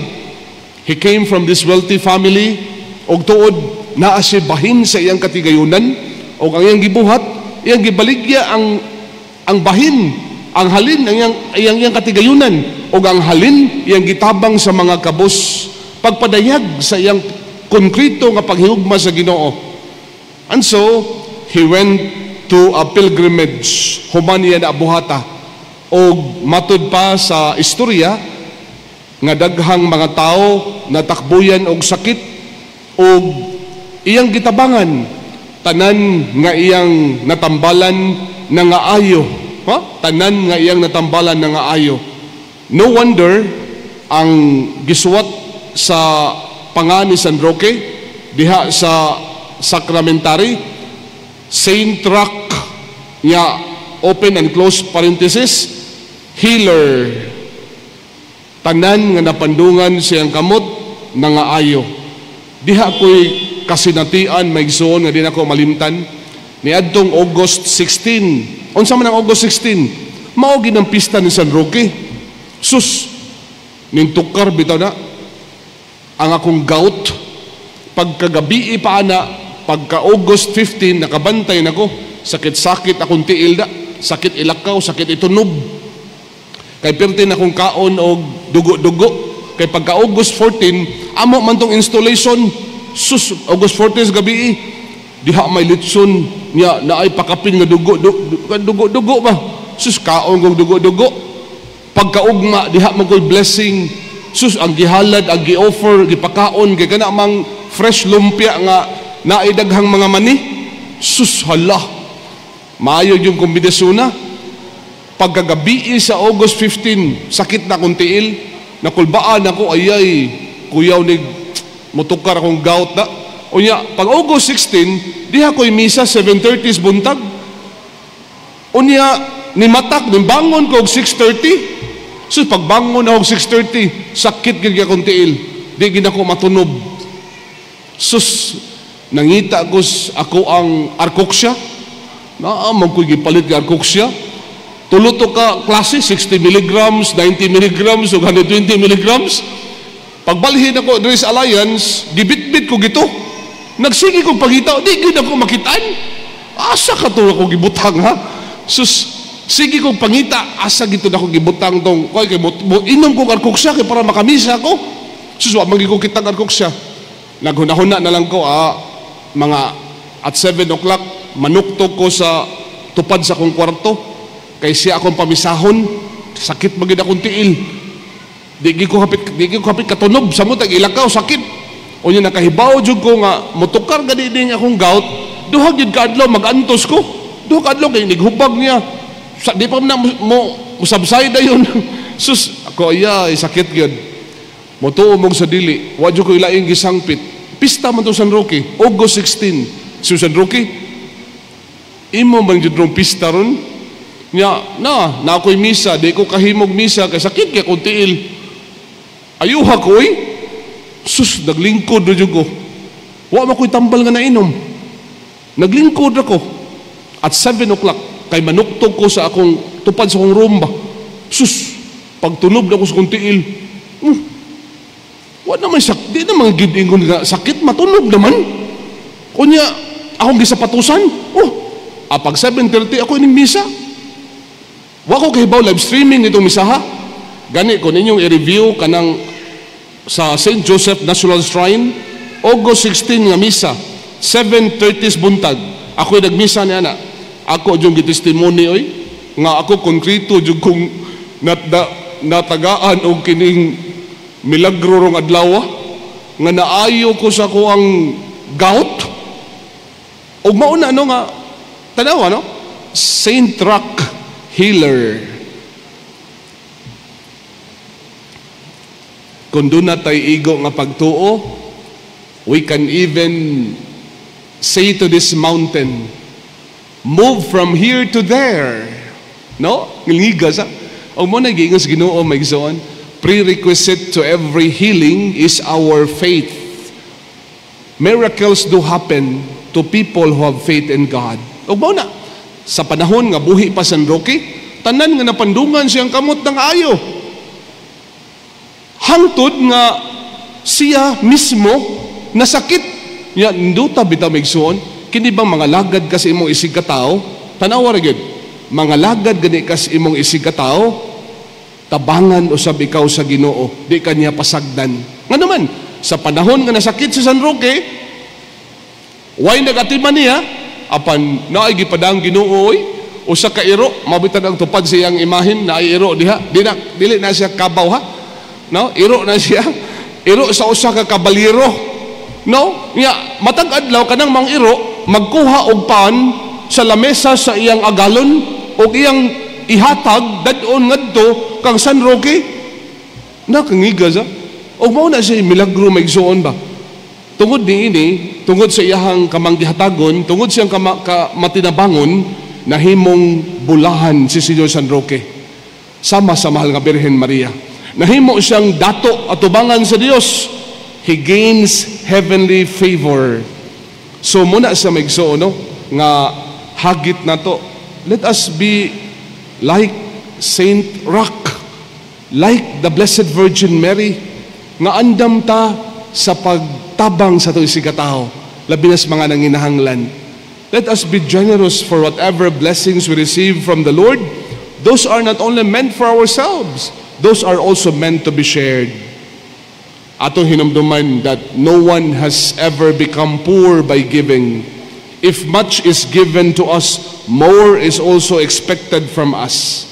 he came from this wealthy family, ug tuod naa siya bahin sa iyang katigayunan, ug ang iyang gibuhat, iyang gibaligya ang bahin, ang halin ang iyang katigayunan, ug ang halin iyang gitabang sa mga kabos, pagpadayag sa iyang konkreto nga paghigugma sa Ginoo. And so, he went to a pilgrimage human niya na buhata. Og matud pa sa istorya, nga daghang mga tao natakbuyan og sakit og iyang gitabangan, tanan nga iyang natambalan nangaayo. Ha? Tanan nga iyang natambalan nangaayo. No wonder ang gisuwat sa panga ni San Roque diha sa sacramentary, Saint Rock nya open and close parenthesis healer. Tanan nga napandungan siyang kamot nangaayo. Diha ko'y kasinatian, maigsoon, nga di nako malimtan niadtong August 16. Unsa man ang August 16? Mao gid ang pista ni San Roque. Sus, nintukar bitaw na ang akong gout. Pagkagabi pa ana, pagka August 15 nakabantay nako, sakit-sakit akong tiil da, sakit ilakaw, sakit itunob. Kay perti na akong kaon og dugo-dugo. Kay pagka August 14, amo man tong installation. Sus, August 14 sa gabi, diha may litson niya naay pakapin nga dugo, dugo-dugo ba? Sus, kaon kong dugo-dugo. Pagkaugma, diha man ko'y blessing. Sus, ang gihalad, ang gi-offer, gipakaon, kay kana mang fresh lumpia nga naay daghang mga mani. Sus, hala. Maayo yung kombinasyon na. Pagkagabi sa August 15, sakit na akong tiil, nakulbaan ako, ayay, kuyaw ni mutukar akong gout na. Unya, pag August 16, diha ko'y misa 7:30 buntag. Unya, ni matak, ni bangon ko og 6:30. So, pagbangon ako og 6:30, sakit gid akong tiil. Di gid ako matunob. Sus, nangita ko ako ang Arcoxia. Naa, man ko'y gipalit nga Arcoxia. Tulo to ka klase, 60 milligrams, 90 milligrams, o 120 milligrams. Pagbalhin ako diri sa Alliance, gibitbit ko gito. Nagsige kong pangita, di gid ako makitaan. Asa ka to ako gibutang, ha? Sus, sige kong pangita, asa gito na ako gibutang tong, kay inom kong Arcoxia kay para makamisa ako. Sus, wa man gid ko kitang Arcoxia. Naghunahuna na lang ko, mga at 7 o'clock, manuktok ko sa tupad sa akong kwarto. Kay siya akong pamisahon, sakit magid akong tiil. Di ko hapit katunob sa mo tag ilakaw sakit. Unya nakahibaw jud ko nga motukar gani ning akong gout, duha gyud ka adlaw magantos ko. Duha ka adlaw kay nighubag niya. Sa, di pa na mo musubside dayon. Sus, ako ay sakit gyud. Motuo mong sa dili, wa jud ko ilaing gisangpit. Pista man to San Roque, August 16. Si San Roque, imo man jud rong pista ron. Nya, na ako'y misa, di ko kahimog misa, kay sakit kay akong tiil. Ayuha ko, eh. Sus, naglingkod na ko. Wa ma ko'y tambal nga nainom. Naglingkod ako. At 7 o'clock, kay manuktog ko sa akong, tupad sa akong rumba. Sus, pagtunob na ko sa akong tiil. Wa naman sakit, di naman gid-ingon nga sakit, matunob naman. Kunya, akong gisapatusan. Oh, pag 7:30, ako ining misa. Wa ko kahibaw live streaming itong misa, ha? Gani ko ninyong i-review kanang sa St. Joseph National Shrine, August 16 nga misa, 7:30 buntag. Ako'y nagmisa niya na. Ako yung gitestimony oy, nga ako konkreto jud kong natagaan og kining milagro rong adlaw nga naayo ko sa ko ang gout. Og mauna no nga tanawa no, Saint Rock Healer. Kung doon na tayo igo nga pagtuo, we can even say to this mountain, move from here to there. No? Ngilngiga sa. O mo nag-iingon sa Ginoo, may gisoon, prerequisite to every healing is our faith. Miracles do happen to people who have faith in God. O mo na, sa panahon nga buhi pa San Roque, tanan nga napandungan siyang kamot ng ayo. Hangtod nga siya mismo nasakit. Ya, nduta bitaw migsuon, kini bang mga lagad kasi imong isig katao? Tanawa ra gyud. Mga lagad gani kas imong isig katao, tabangan usab ikaw sa Ginoo, di kanya pasagdan. Nga naman, sa panahon nga nasakit si San Roque, way nagatiman niya, apan naay gipadang Ginoo oy, usa ka iro, mabitan ang tupad sa iyang imahin, naay iro diha, di na, dili na siya kabaw ha. No? Iro na siya. Iro sa usa ka kabalyero. No? Nya matag adlaw kanang mang iro magkuha og pan sa lamesa sa iyang agalon og iyang ihatag dad-on ngadto kang San Roque. Nakangiga sa. Og mao na siya milagro, mga igsoon ba. Tungod niini, tungod sa iyahang kamanggihatagon, tungod siyang matinabangon, nahimong bulahan si Senyor San Roque. Sama sa mahal nga Birhen Maria. Nahimo siyang dato atubangan sa Dios. He gains heavenly favor. So muna sa, mga igsoon, no, nga hagit nato. Let us be like Saint Roch, like the Blessed Virgin Mary, nga andam ta sa pagtabang sa atong isigkatawo, labi na sa mga nanginahanglan. Let us be generous for whatever blessings we receive from the Lord. Those are not only meant for ourselves, those are also meant to be shared. Atong hinumduman that no one has ever become poor by giving. If much is given to us, more is also expected from us.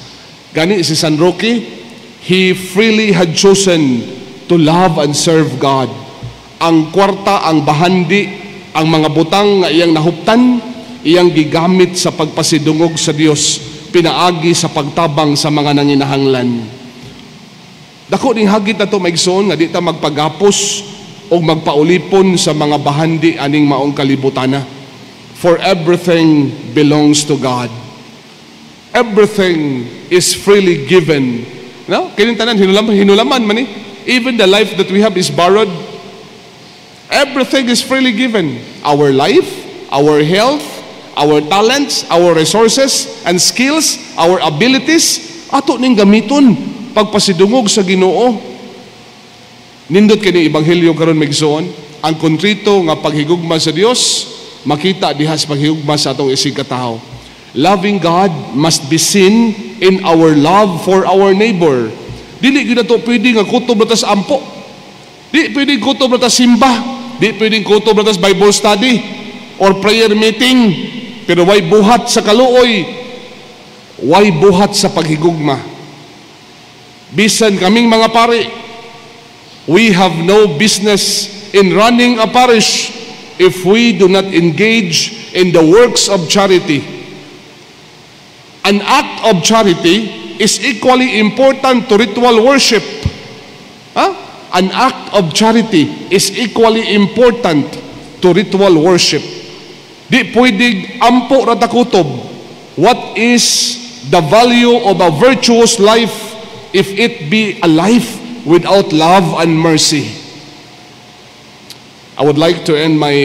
Gani si San Roque, he freely had chosen to love and serve God. Ang kwarta, ang bahandi, ang mga butang nga iyang nahuptan, iyang gigamit sa pagpasidungog sa Dios, pinaagi sa pagtabang sa mga nanginahanglan. Dako ning hagit nato, mga igsoon, nga di ta magpagapos o magpaulipon sa mga bahandi aning maong kalibutana. For everything belongs to God. Everything is freely given. No? Kining tanan hinulaman, hinulaman man ni. Even the life that we have is borrowed. Everything is freely given. Our life, our health, our talents, our resources and skills, our abilities, ato ning gamiton pagpasidungog sa Ginoo. Nindot kini ebanghelyo karon, mga igsoon, ang kontrito nga paghigugma sa Dios makita diha sa paghigugma sa atong isigkatawo. Loving God must be seen in our love for our neighbor. Dili gyud nato pwede nga kutob na ta sa ampo. Di pwede kutob na ta simba. Di pwede kutob na ta sa Bible study or prayer meeting. Pero way buhat sa kaluoy, way buhat sa paghigugma. Bisan kaming mga pari, we have no business in running a parish if we do not engage in the works of charity. An act of charity is equally important to ritual worship. Huh? An act of charity is equally important to ritual worship. Di pwedeng ampo ra ta kutob. What is the value of a virtuous life if it be a life without love and mercy? I would like to end my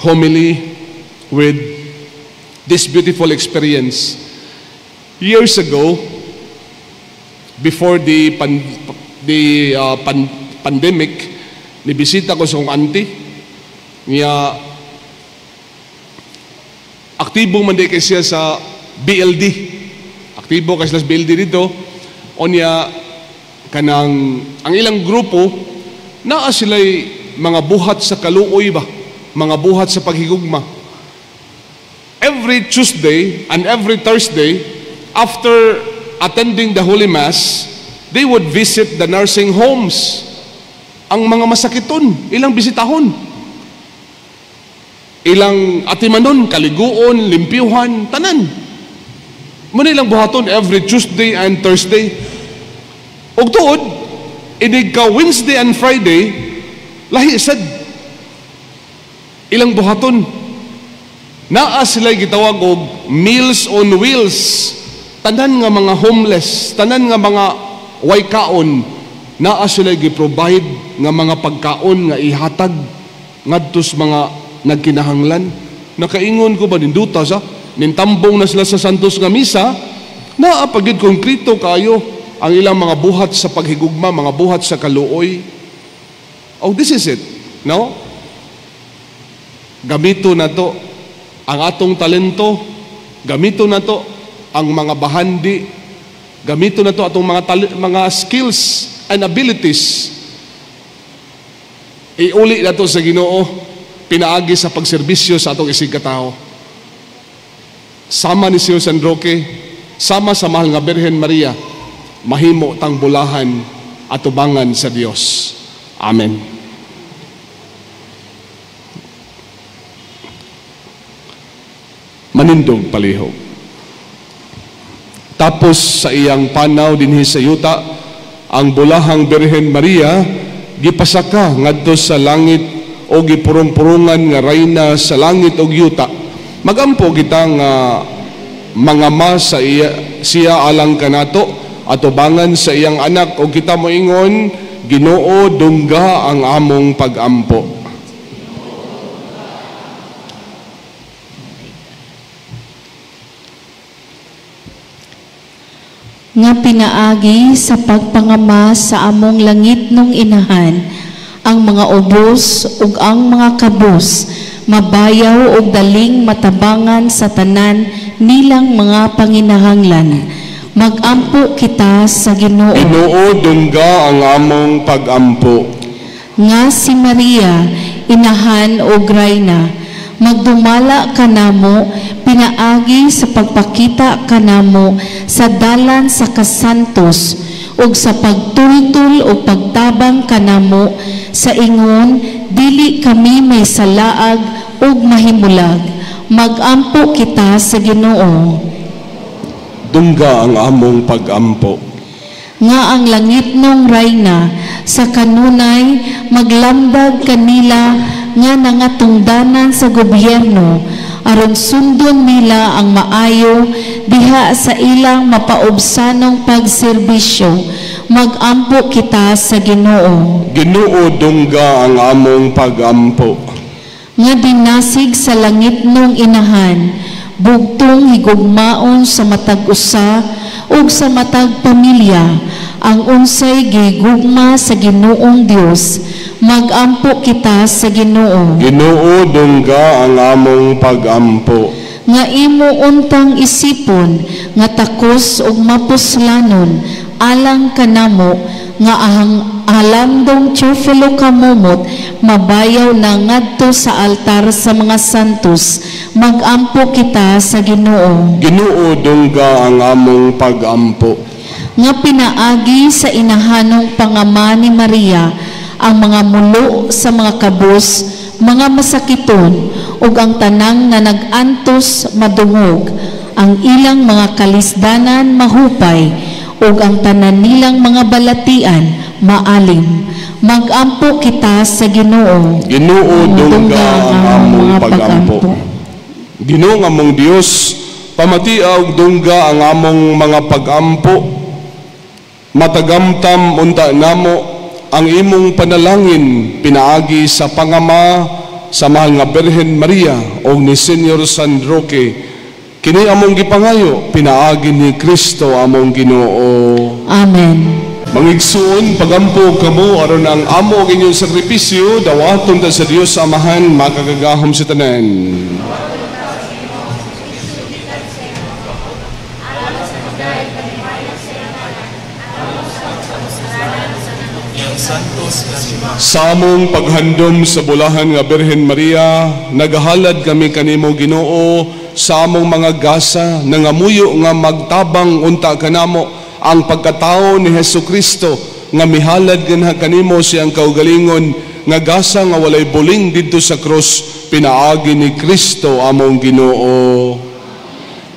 homily with this beautiful experience. Years ago, before the pandemic, nibisita ko sa akong auntie. Niya, aktibo man di kay siya sa BLD. Aktibo kay sila sa BLD dito. O niya, kanang, ang ilang grupo, naa sila'y mga buhat sa kaluoy ba? Mga buhat sa paghigugma. Every Tuesday and every Thursday, after attending the Holy Mass, they would visit the nursing homes. Ang mga masakiton, ilang bisitahon. Ilang atimanon, kaliguon, limpyuhan, tanan. Muna ilang buhaton every Tuesday and Thursday. Ug tuod, inig ka Wednesday and Friday, lahi sad ilang buhaton. Naa sila gitawag og Meals on Wheels. Tanan nga mga homeless, tanan nga mga way kaon, naa sila gi-provide nga mga pagkaon nga ihatag ngadto sa mga nagkinahanglan. Nakaingon ko ba, ninduta sa nintambong na sila sa Santos nga misa, naa pa gyud konkreto kayo ang ilang mga buhat sa paghigugma, mga buhat sa kaluoy. Oh, this is it. No? Gamito nato ang atong talento, gamito nato ang mga bahandi, gamito nato atong mga skills and abilities. Iuli nato sa Ginoo pinaagi sa pagserbisyo sa atong isigkatawo. Sama ni Sir San Roque, sama sa mahal nga Birhen Maria, mahimo tang bulahan. atubangan sa Dios. Amen. Manindog palihog. Tapos sa iyang panaw dinhi sa yuta, ang bulahang Birhen Maria gipasaka ngadto sa langit o gipurong-purungan nga rayna sa langit og yuta. Magampo kita nga mga ma sa iya, siya alang kanato atubangan sa iyang anak o kita moingon, Ginoo, dungga ang among pagampo. Nga pinaagi sa pagpangama sa among langit nung inahan, ang mga ubos ug ang mga kabus, mabayaw ug daling matabangan sa tanan nilang mga panginahanglan. Magampo kita sa Ginoo. Ginoo, dungga ang among pagampo. Nga si Maria, inahan ug rayna, magdumala kanamo pinaagi sa pagpakita kanamo sa dalan sa kasantos ug sa pagtultul o pagtabang kanamo sa ingon dili kami may salaag ug mahimulag. Magampo kita sa Ginoo. Dungga ang among pagampo. Nga ang langit nung rayna sa kanunay maglamdag kanila nga nangatungdanan sa gobyerno aron sundon nila ang maayo diha sa ilang mapaubsanong pagserbisyo. Magampo kita sa Ginoo. Ginoo, dungga ang among pagampo. Nga dinasig sa langit nung inahan, bugtong higugmaon sa matag usa ug sa matag pamilya ang unsay gigugma sa Ginoong Dios. Magampo kita sa Ginoo. Ginoo, dungga ang among pagampo. Nga imo untang isipon nga takos ug mapuslanon alang kanamo nga ang alandong Teofilo kamumot mabayaw na ngadto sa altar sa mga santos. Magampo kita sa Ginoo. Ginoo, dungga ang among pagampo. Nga pinaagi sa inahanong pangama ni Maria ang mga mulo sa mga kabus, mga masakiton ug ang tanang nga nag-antos madungog, ang ilang mga kalisdanan mahupay ug ang tanan nilang mga balatian maalim. Magampo kita sa Ginoo. Ginoo, dungga ang among pagampo. Ginoo nga among Dios, pamatia og dungga ang among mga pagampo. Matagamtam unta namo ang imong panalangin pinaagi sa pangama sa mahal nga Birhen Maria og ni Senyor San Roque. Kini among gipangayo pinaagi ni Kristo among Ginoo. Amen. Mangigsuon, pagampo kamo aron ang amo og inyong sakripisyo dawaton ta sa Dios Amahan makagagahom sa tanan. Sa among paghandom sa bulahan nga Birhen Maria, nagahalad kami kanimo Ginoo sa among mga gasa, nangamuyo nga magtabang unta kanamo ang pagkatao ni Hesus Kristo nga mihalad ganha kanimo siyang kaugalingon nga gasa nga walay buling didto sa krus pinaagi ni Kristo among Ginoo.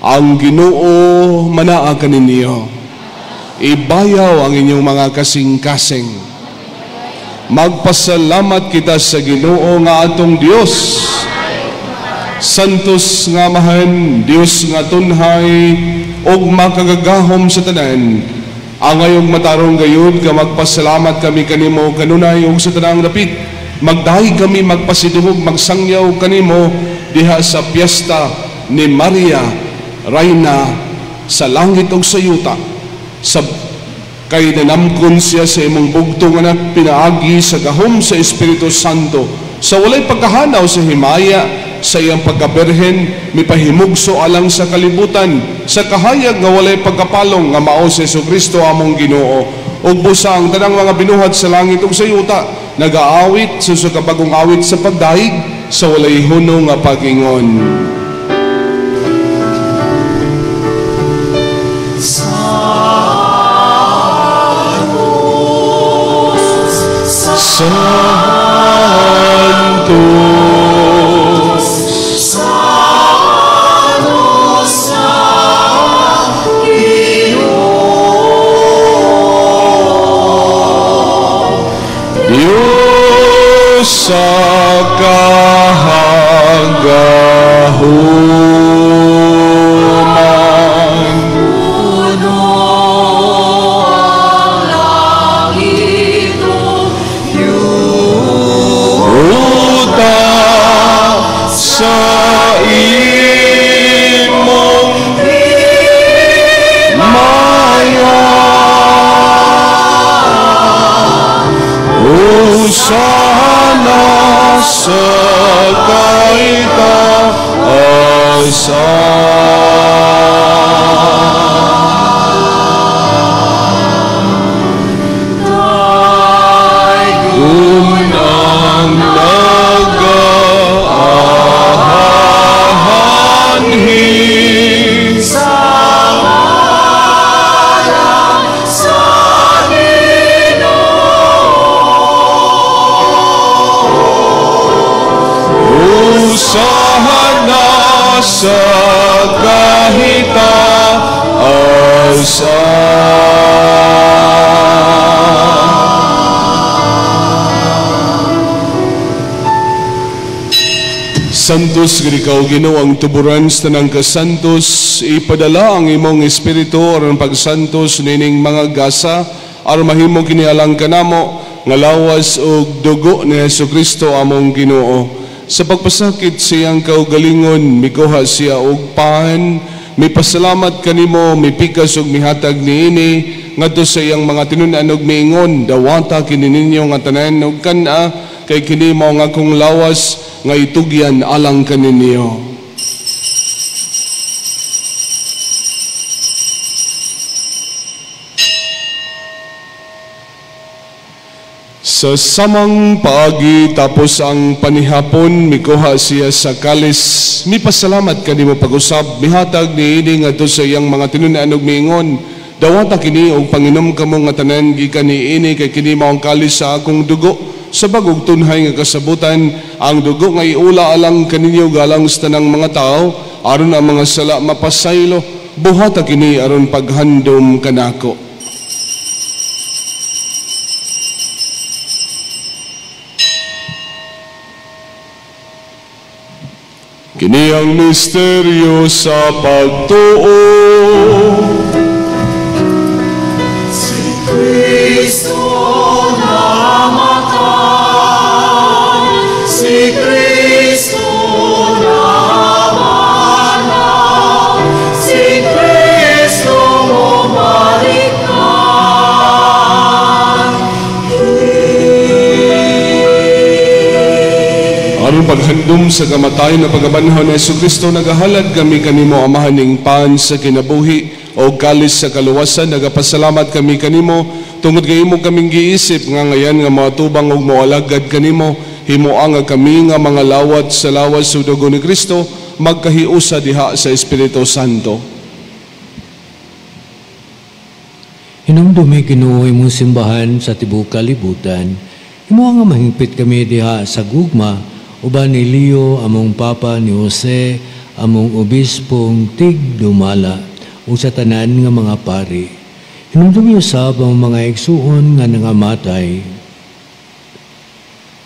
Ang Ginoo manaa kaninyo. Ibayaw ang inyong mga kasing-kasing. Magpasalamat kita sa Ginoo nga atong Dios. Santos nga Amahan, Dios nga tunhay ug makagagahom sa tanan. Angayong matarong gayud nga magpasalamat kami kanimo kanunay ug sa tanang dapit. Magdahi kami magpasidungog magsangyaw kanimo diha sa piyesta ni Maria, Reyna sa langit ug sa yuta. Sa kay nanamkon siya sa imong bugtong anak pinaagi sa gahom sa Espiritu Santo sa walay pagkahanaw sa himaya sa iyang pagkaberhen mipahimugso alang sa kalibutan sa kahayag nga walay pagkapalong nga mao si Jesucristo among Ginoo. Ug busa ang tanang mga binuhat sa langit ug sa yuta nagaawit sa usa ka bagong awit sa pagdahig sa walay hunong nga pag-ingon. sa kahagahuman. Puno ang langit ug yuta sa imong himaya. Hosana sa kaitaasan. Daygon ang nagaanhi sa ngalan sa Ginoo. Hosana sa kahitaasan. Santos nga ikaw Ginoo ang tuburan sa tanang kasantos, ipadala ang imong espiritu aron pagsantos nining mga gasa aron mahimo kini alang kanamo nga lawas ug dugo ni Hesukristo among Ginoo. Sa pagpasakit siyang kaugalingon, mikuha siya og pan, mipasalamat kanimo, mipikas ug mihatag niini ngadto sa iyang mga tinun-an ug miingon, dawata kini ninyo nga tanan ug kan-a, kay kini mao ang akong lawas nga itugyan alang kaninyo. Sa samang paagi tapos ang panihapon, mikuha siya sa kalis, mipasalamat kanimo pag-usab, mihatag niini ngadto sa iyang mga tinun-an ug miingon, dawata kini og panginom kamo nga tanan gikan niini, kay kini mao ang kalis sa akong dugo sa bagong tunhay nga kasabutan, ang dugo nga iula alang kaninyo galang sa tanang mga tao aron ang mga sala mapasaylo. Buhata kini aron paghandom kanako. Kini ang misteryo sa pagtuo. Si Kristo namatay, si Kristo nabanhaw, si Kristo mobalikan. Aron paghandom sa kamatayon na pagkabanhaw ni Hesukristo, nagahalad kami kanimo Amahan ning pan sa kinabuhi o kalis sa kaluwasan. Nagapasalamat kami kanimo tungod kay imo kaming giisip nga ngayan nga moatubang ug moalagad kanimo. Himoa nga kami nga mga lawat sa lawas ug dugo ni Kristo magkahiusa diha sa Espiritu Santo. Hinumdumi Ginoo imong simbahan sa tibuok kalibutan. Himoa nga mahingpit kami diha sa gugma uban ni Leo among Papa, ni Jose among obispong tigdumala ug sa tanan nga mga pari. Hinumdumi usab ang mga igsuon nga nangamatay.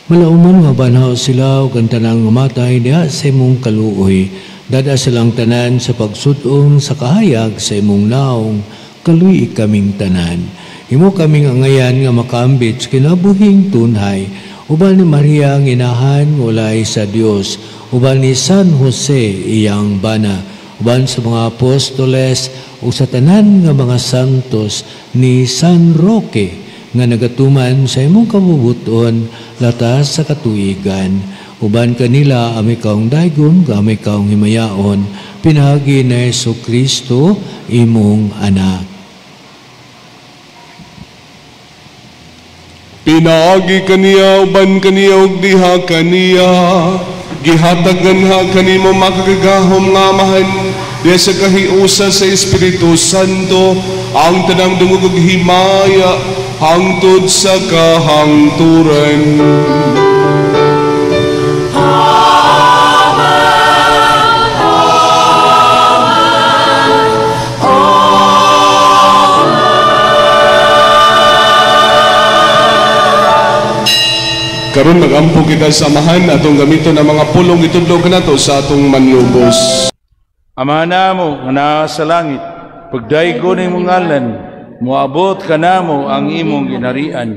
Malaumon nga banhaw sila ug ang tanang ngamatay diha sa imong kaluoy. Dada silang tanan sa pagsud-ong sa kahayag sa imong naong, kaluy kaming tanan. Himo kaming angayan nga makaambit sa kinabuhing tunhay, uban ni Maria ang inahan walay sa Dios, uban ni San Jose iyang bana, uban sa mga apostoles ug sa tanan nga mga santos ni San Roque nga nagatuman sa imong kabubuton latas sa katuigan. Uban kanila ami kaong daygon, kami kaong himayaon, pinaagi na Hesukristo imong anak. Pinaagi kaniya, uban kaniya ug diha kaniya, gihatag nganha kanimo makagagahom nga Amahan, diha sa kahiusa sa Espiritu Santo, ang tanang dungog ug himaya hangtod sa kahangturan. Amen. Amen. Amen. Karon magampo kita sa Amahan atong gamiton ang mga pulong itudlo kanato sa atong manlubos. Ama namo nga naa sa langit, pagdaygon imong ngalan, moabot kanamo ang imong ginharian.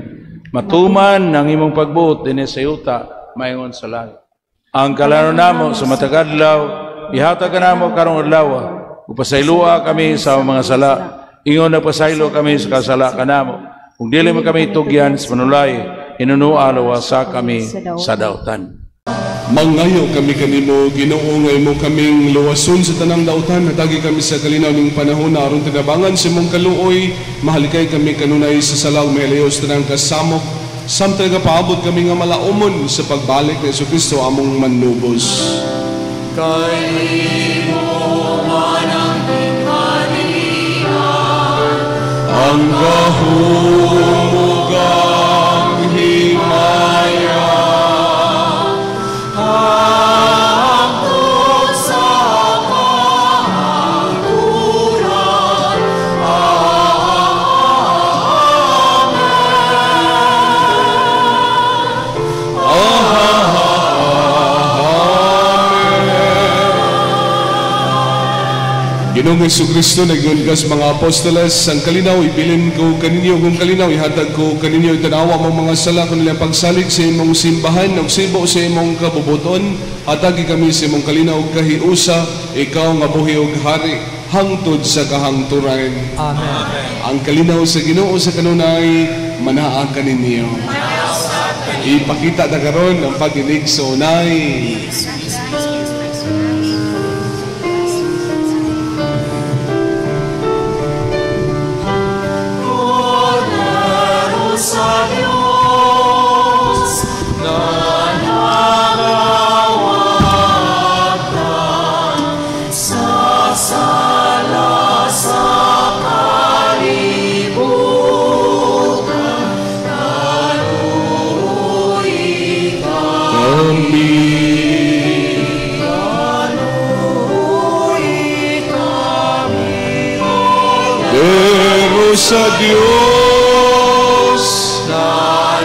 Matuman ang imong pagbuot dinhi sa yuta maingon sa langit. Ang kalaro namo sa matag adlaw, ihatag kanamo karong adlaw. Upasayloa kami sa mga sala, ingon nagpasaylo kami sa kasala kanamo. Kung dili man kami tugyan sa panulay, hinunua luwasa kami sa dautan. Mangayo kami kanimo, Ginoo, nga imo kaming luwason sa tanang dautan. Hatagi kami sa kalinaw ning panahon na aron tinabangan sa imong kaluoy. Mahalikay kami kanunay sa salaw, mahalayo sa tanang kasamok. Samtang nagapaabot kami nga malaumon sa pagbalik ni Jesucristo among manlubos. Kay imo man ang gingharian, ang gahom ug ang himaya, hangtod sa kahangturan. Amen. Ginoong Jesucristo, nagyon ka sa mga apostoles, ang kalinaw ibilin ko kaninyo, kung kalinaw ihatag ko kaninyo, itanawa mong mga sala kung nilang pagsalig sa imong simbahan, ug sibo sa imong kabubuton, hatagi kami sa imong kalinaw ug kahiusa, ikaw nga buhi ug hari, hangtod sa kahangturan. Amen. Ang kalinaw sa Ginoo sa kanunay, manaa kaninyo. Ipakita na karon ang pag-inig sa unay. Kordero sa Diyos, na nagawagtang sa sala sa kalibutan, kaluoy kami. Kaluoy kami. Pero sa Diyos na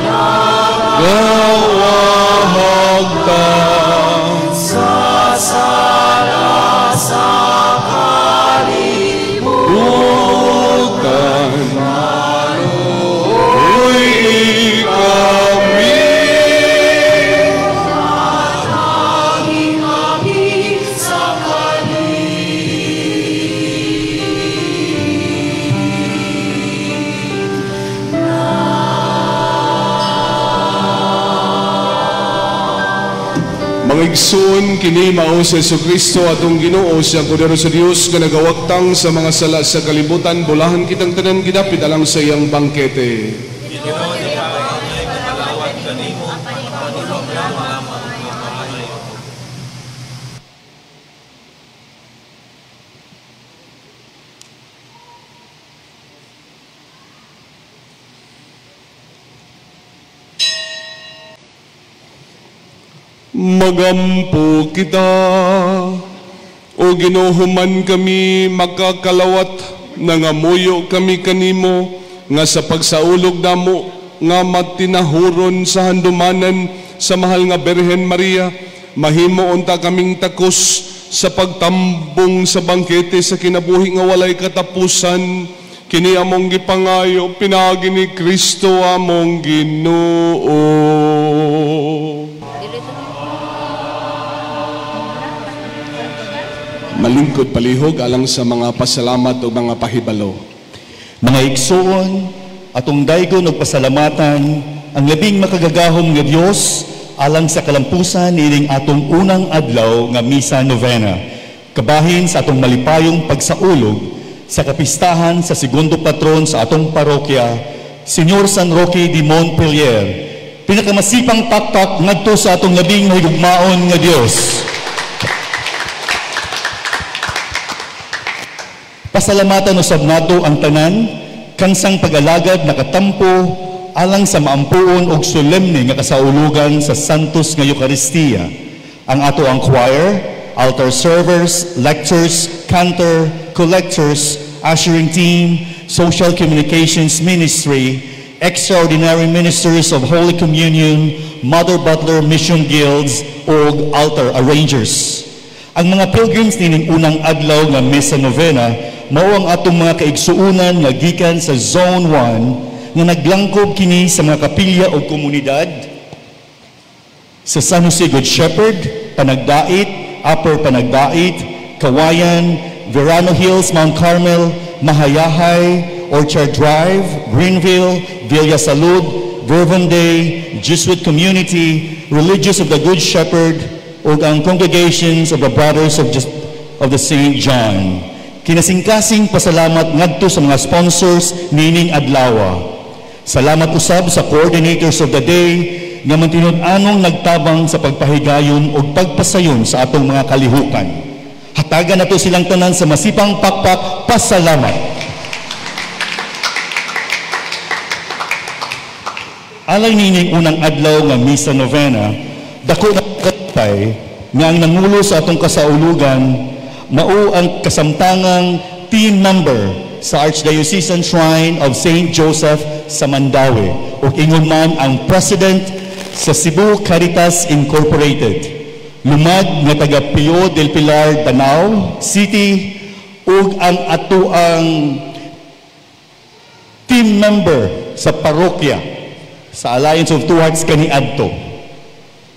nagawagtang sa sala sa kalibutan, kaluoy kami. Hatagi kami sa Mga igsoon, kini mao si Jesucristo atong Ginoo, siya kordero sa Dios nga nagawagtang sa mga sala sa kalibutan. Bulahan kitang tanan gidapit alang sa iyang bangkete. Magampo kita, o Ginoo, man kami makakalawat, nangamuyo kami kanimo, nga sa pagsaulog namo, nga matinahuron sa handumanan sa mahal nga Birhen Maria, mahimo unta kaming takos sa pagtambong sa bangkete sa kinabuhi nga walay katapusan. Kini among gipangayo, pinaagi ni Kristo among Ginoo. Malingkod palihog alang sa mga pasalamat o mga pahibalo. Mga igsoon, atong daygon og pasalamatan ang labing makagagahom nga Dios alang sa kalampusan niining atong unang adlaw nga misa novena. Kabahin sa atong malipayong pagsaulog sa kapistahan sa segundo patron sa atong parokya, Señor San Roque de Montpellier. Pinakamasipang pakpak ngadto sa atong labing mahigugmaon nga Dios. Pasalamatan usab nato ang tanan kansang pag-alagad nakatampo alang sa maampuon og solemne nga kasaulugan sa Santos nga Eukaristiya. Ang ato ang choir, altar servers, lectors, cantor, collectors, ushering team, social communications ministry, extraordinary ministers of Holy Communion, Mother Butler Mission Guilds ug altar arrangers. Ang mga pilgrims nining unang adlaw nga Misa Novena mao ang atong mga kaigsuonan nga gikan sa Zone 1 nga naglangkob kini sa mga kapilya ug komunidad sa San Jose Good Shepherd, Panagdait, Upper Panagdait, Kawayan, Verano Hills, Mount Carmel, Mahayahay, Orchard Drive, Greenville, Villa Salud, Vervande, Jesuit Community, Religious of the Good Shepherd, ug ang Congregations of the Brothers of the St. John. Kinasingkasing pasalamat ngadto sa mga sponsors nining adlawa. Salamat usab sa coordinators of the day nga mantinud-anong nagtabang sa pagpahigayon ug pagpasayon sa atong mga kalihukan. Hatagan nato silang tanan sa masipang pakpak pasalamat. Alang nining unang adlaw nga Misa Novena, dako na katay nga ang nangulo sa atong kasaulugan mao ang kasamtangang team member sa Archdiocesan Shrine of St. Joseph sa Mandaue ug ingon man ang president sa Cebu Caritas Incorporated. Lumad nga taga Pio del Pilar, Danao City ug ang atoang team member sa parokya sa Alliance of Two Hearts kaniadto.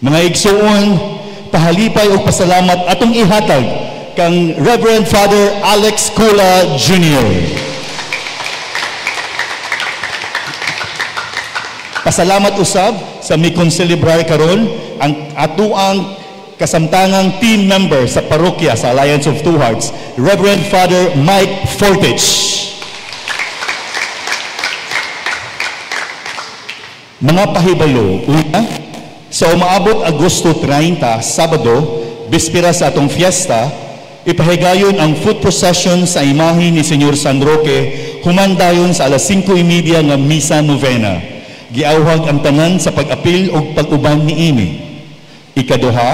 Mga igsuon, pahalipay og pasalamat atong ihatag kang Reverend Father Alex Cula Jr. Pasalamat usab sa mikonselebrar karon ang atuang kasamtangang team member sa parokya sa Alliance of Two Hearts, Reverend Father Mike Fortich. Mga pahibalo, una, sa umaabot Agosto 30, Sabado, bispera sa atong fiesta, ipahigayon ang foot procession sa imahe ni Señor San Roque, human dayon sa alas 5:30 nga Misa Novena. Giawhag ang tanan sa pag-apil og pag-uban niini. Ikaduha,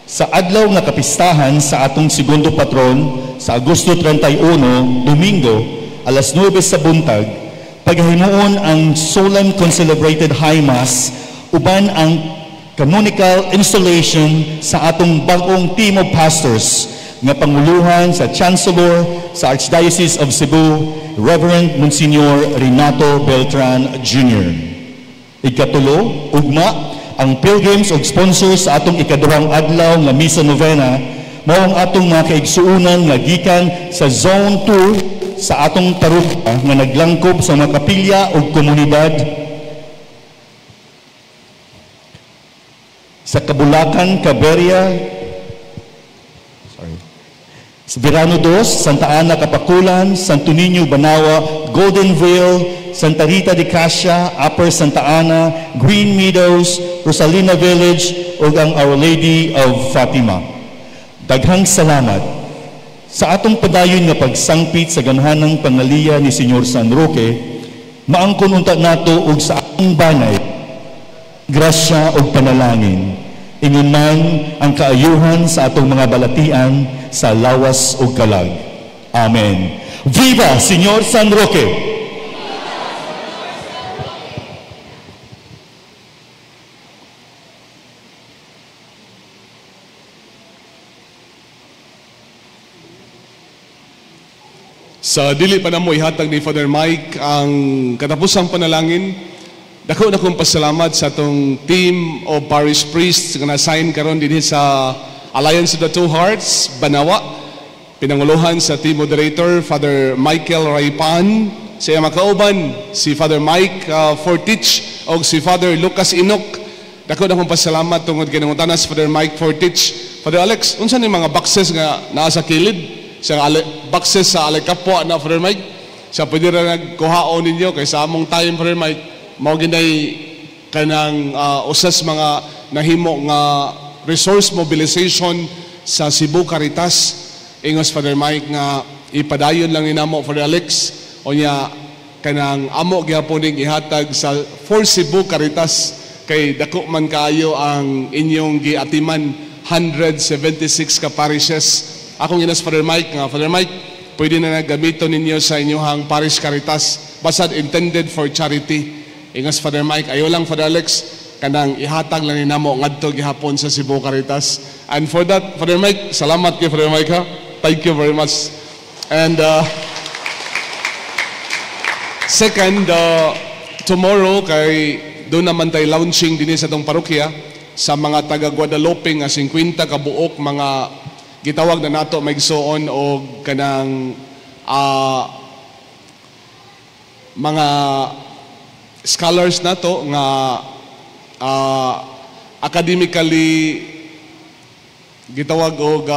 sa adlaw nga kapistahan sa atong segundo patron sa Agosto 31, Domingo, alas 9 sa buntag, paghimuon ang solemn concelebrated high mass uban ang canonical installation sa atong bag-ong team of pastors nga panguluhan sa Chancellor sa Archdiocese of Cebu, Reverend Monsignor Renato Beltran Jr. Ikatulo, ugma, ang pilgrims ug sponsors sa atong ikaduhang adlaw nga Misa Novena mao ang atong mga kaigsuonan nga gikan sa Zone 2 sa atong parokya nga naglangkob sa mga kapilya ug komunidad sa Kabulakan, Caberia, sa Verano 2, Santa Ana, Kapakulan, Santo Niño, Banawa, Goldenville, Santa Rita de Casia, Upper Santa Ana, Green Meadows, Rosalina Village, ug ang Our Lady of Fatima. Daghang salamat sa atong padayon nga pagsangpit sa gamhanang pangaliya ni Señor San Roque, maangkon unta nato og sa atong banay, grasya ug panalangin, ingon man ang kaayuhan sa atong mga balatian sa lawas ug kalag. Amen. Viva Señor San Roque! Sa dili pa namo ihatag ni Father Mike ang katapusang panalangin, dako na kong pasalamat sa atong team of parish priests nga na-assign karon dinhi sa Alliance of the Two Hearts, Banawa. Pinanguluhan sa team moderator, Father Michael Raypan. Sa iyang makauban, si Father Mike Fortich o si Father Lucas Inok. Dako na kong pasalamat tungod kay nangutana si Father Mike Fortich. Father Alex, unsa ni mga boxes nga naa sa kilid? Sa boxes sa Alikapwa na Father Mike? Sa pwede ra nagkuhaon ninyo kay sa among time, Father Mike, mao ginay kanang usas mga nahimo nga resource mobilization sa Cebu Caritas. Ingos Father Mike nga ipadayon lang ni namo Father Alex o niya kanang amo gyapon ning ihatag sa for Cebu Caritas kay dako man kaayo ang inyong giatiman 176 ka parishes. Akong inas Father Mike nga Father Mike pwede na nagamiton ninyo sa inyong parish Caritas basta intended for charity. Ingas Father Mike, ayo lang Father Alex, Kanang ihatag lang ni namo ngadto gihapon sa Cebu Caritas. And for that, Father Mike, salamat kay Father Mike, ha. Thank you very much. And second, tomorrow kay doon naman tay launching dinhi sa atong parokya sa mga taga Guadalupe nga 50 ka buok mga gitawag na nato, mga igsoon, og kanang mga scholars nato nga academically gitawag og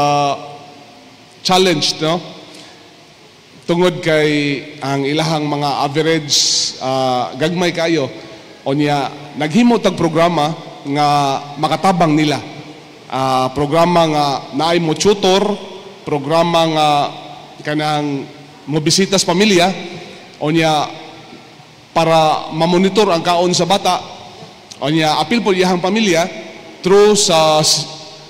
challenged, no, tungod kay ang ilahang mga average gagmay kayo. Unya naghimo tag programa nga makatabang nila, programa nga naay mo tutor, programa nga kanang mo bisita sa pamilya, unya para mamonitor ang kaon sa bata, unya apil po iyahang pamilya through sa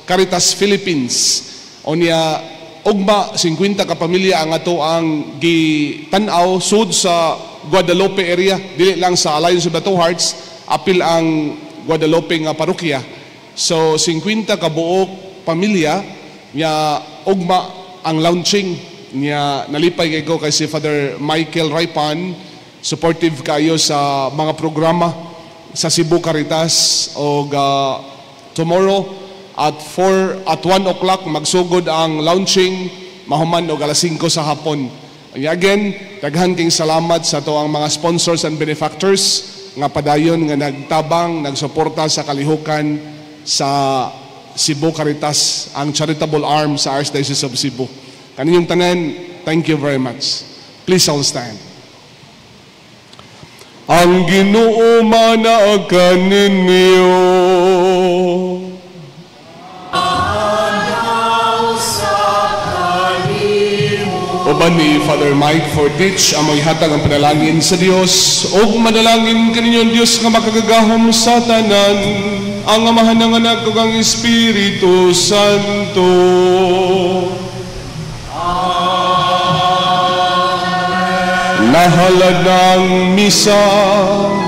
Caritas Philippines. Unya ugma 50 ka pamilya ang ato ang gitan-aw sud sa Guadalupe area, dili lang sa Alliance of the Two Hearts, apil ang Guadalupe nga parokya. So 50 ka buok pamilya nga ugma ang launching niya. Nalipay kay ko kay si Father Michael Raipan, supportive kayo sa mga programa sa Cebu Caritas. Og tomorrow at 4, at 1 o'clock magsugod ang launching, mahuman og alas 5 sa hapon. And again, daghan king salamat sa ato ang mga sponsors and benefactors nga padayon nga nagtabang, nagsuporta sa kalihukan sa Cebu Caritas, ang charitable arm sa Archdiocese of Cebu. Kaninyong tanan, thank you very much. Please all stand. Ang Ginoo manaa kaninyo. Adlaw sa kalihok. Uban ni Father Mike Fortich, ang hatag ang panalangin sa Dios, ug manalangin kaninyo ang Dios nga makagagahom sa tanan, ang Amahan, ng Anak ug ang Espiritu Santo. Nahalad ng misa,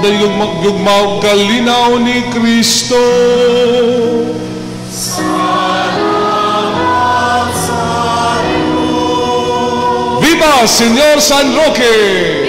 dayong gugma ug kalinaw ni Kristo. Salamat sa Diyos. Viva Señor San Roque!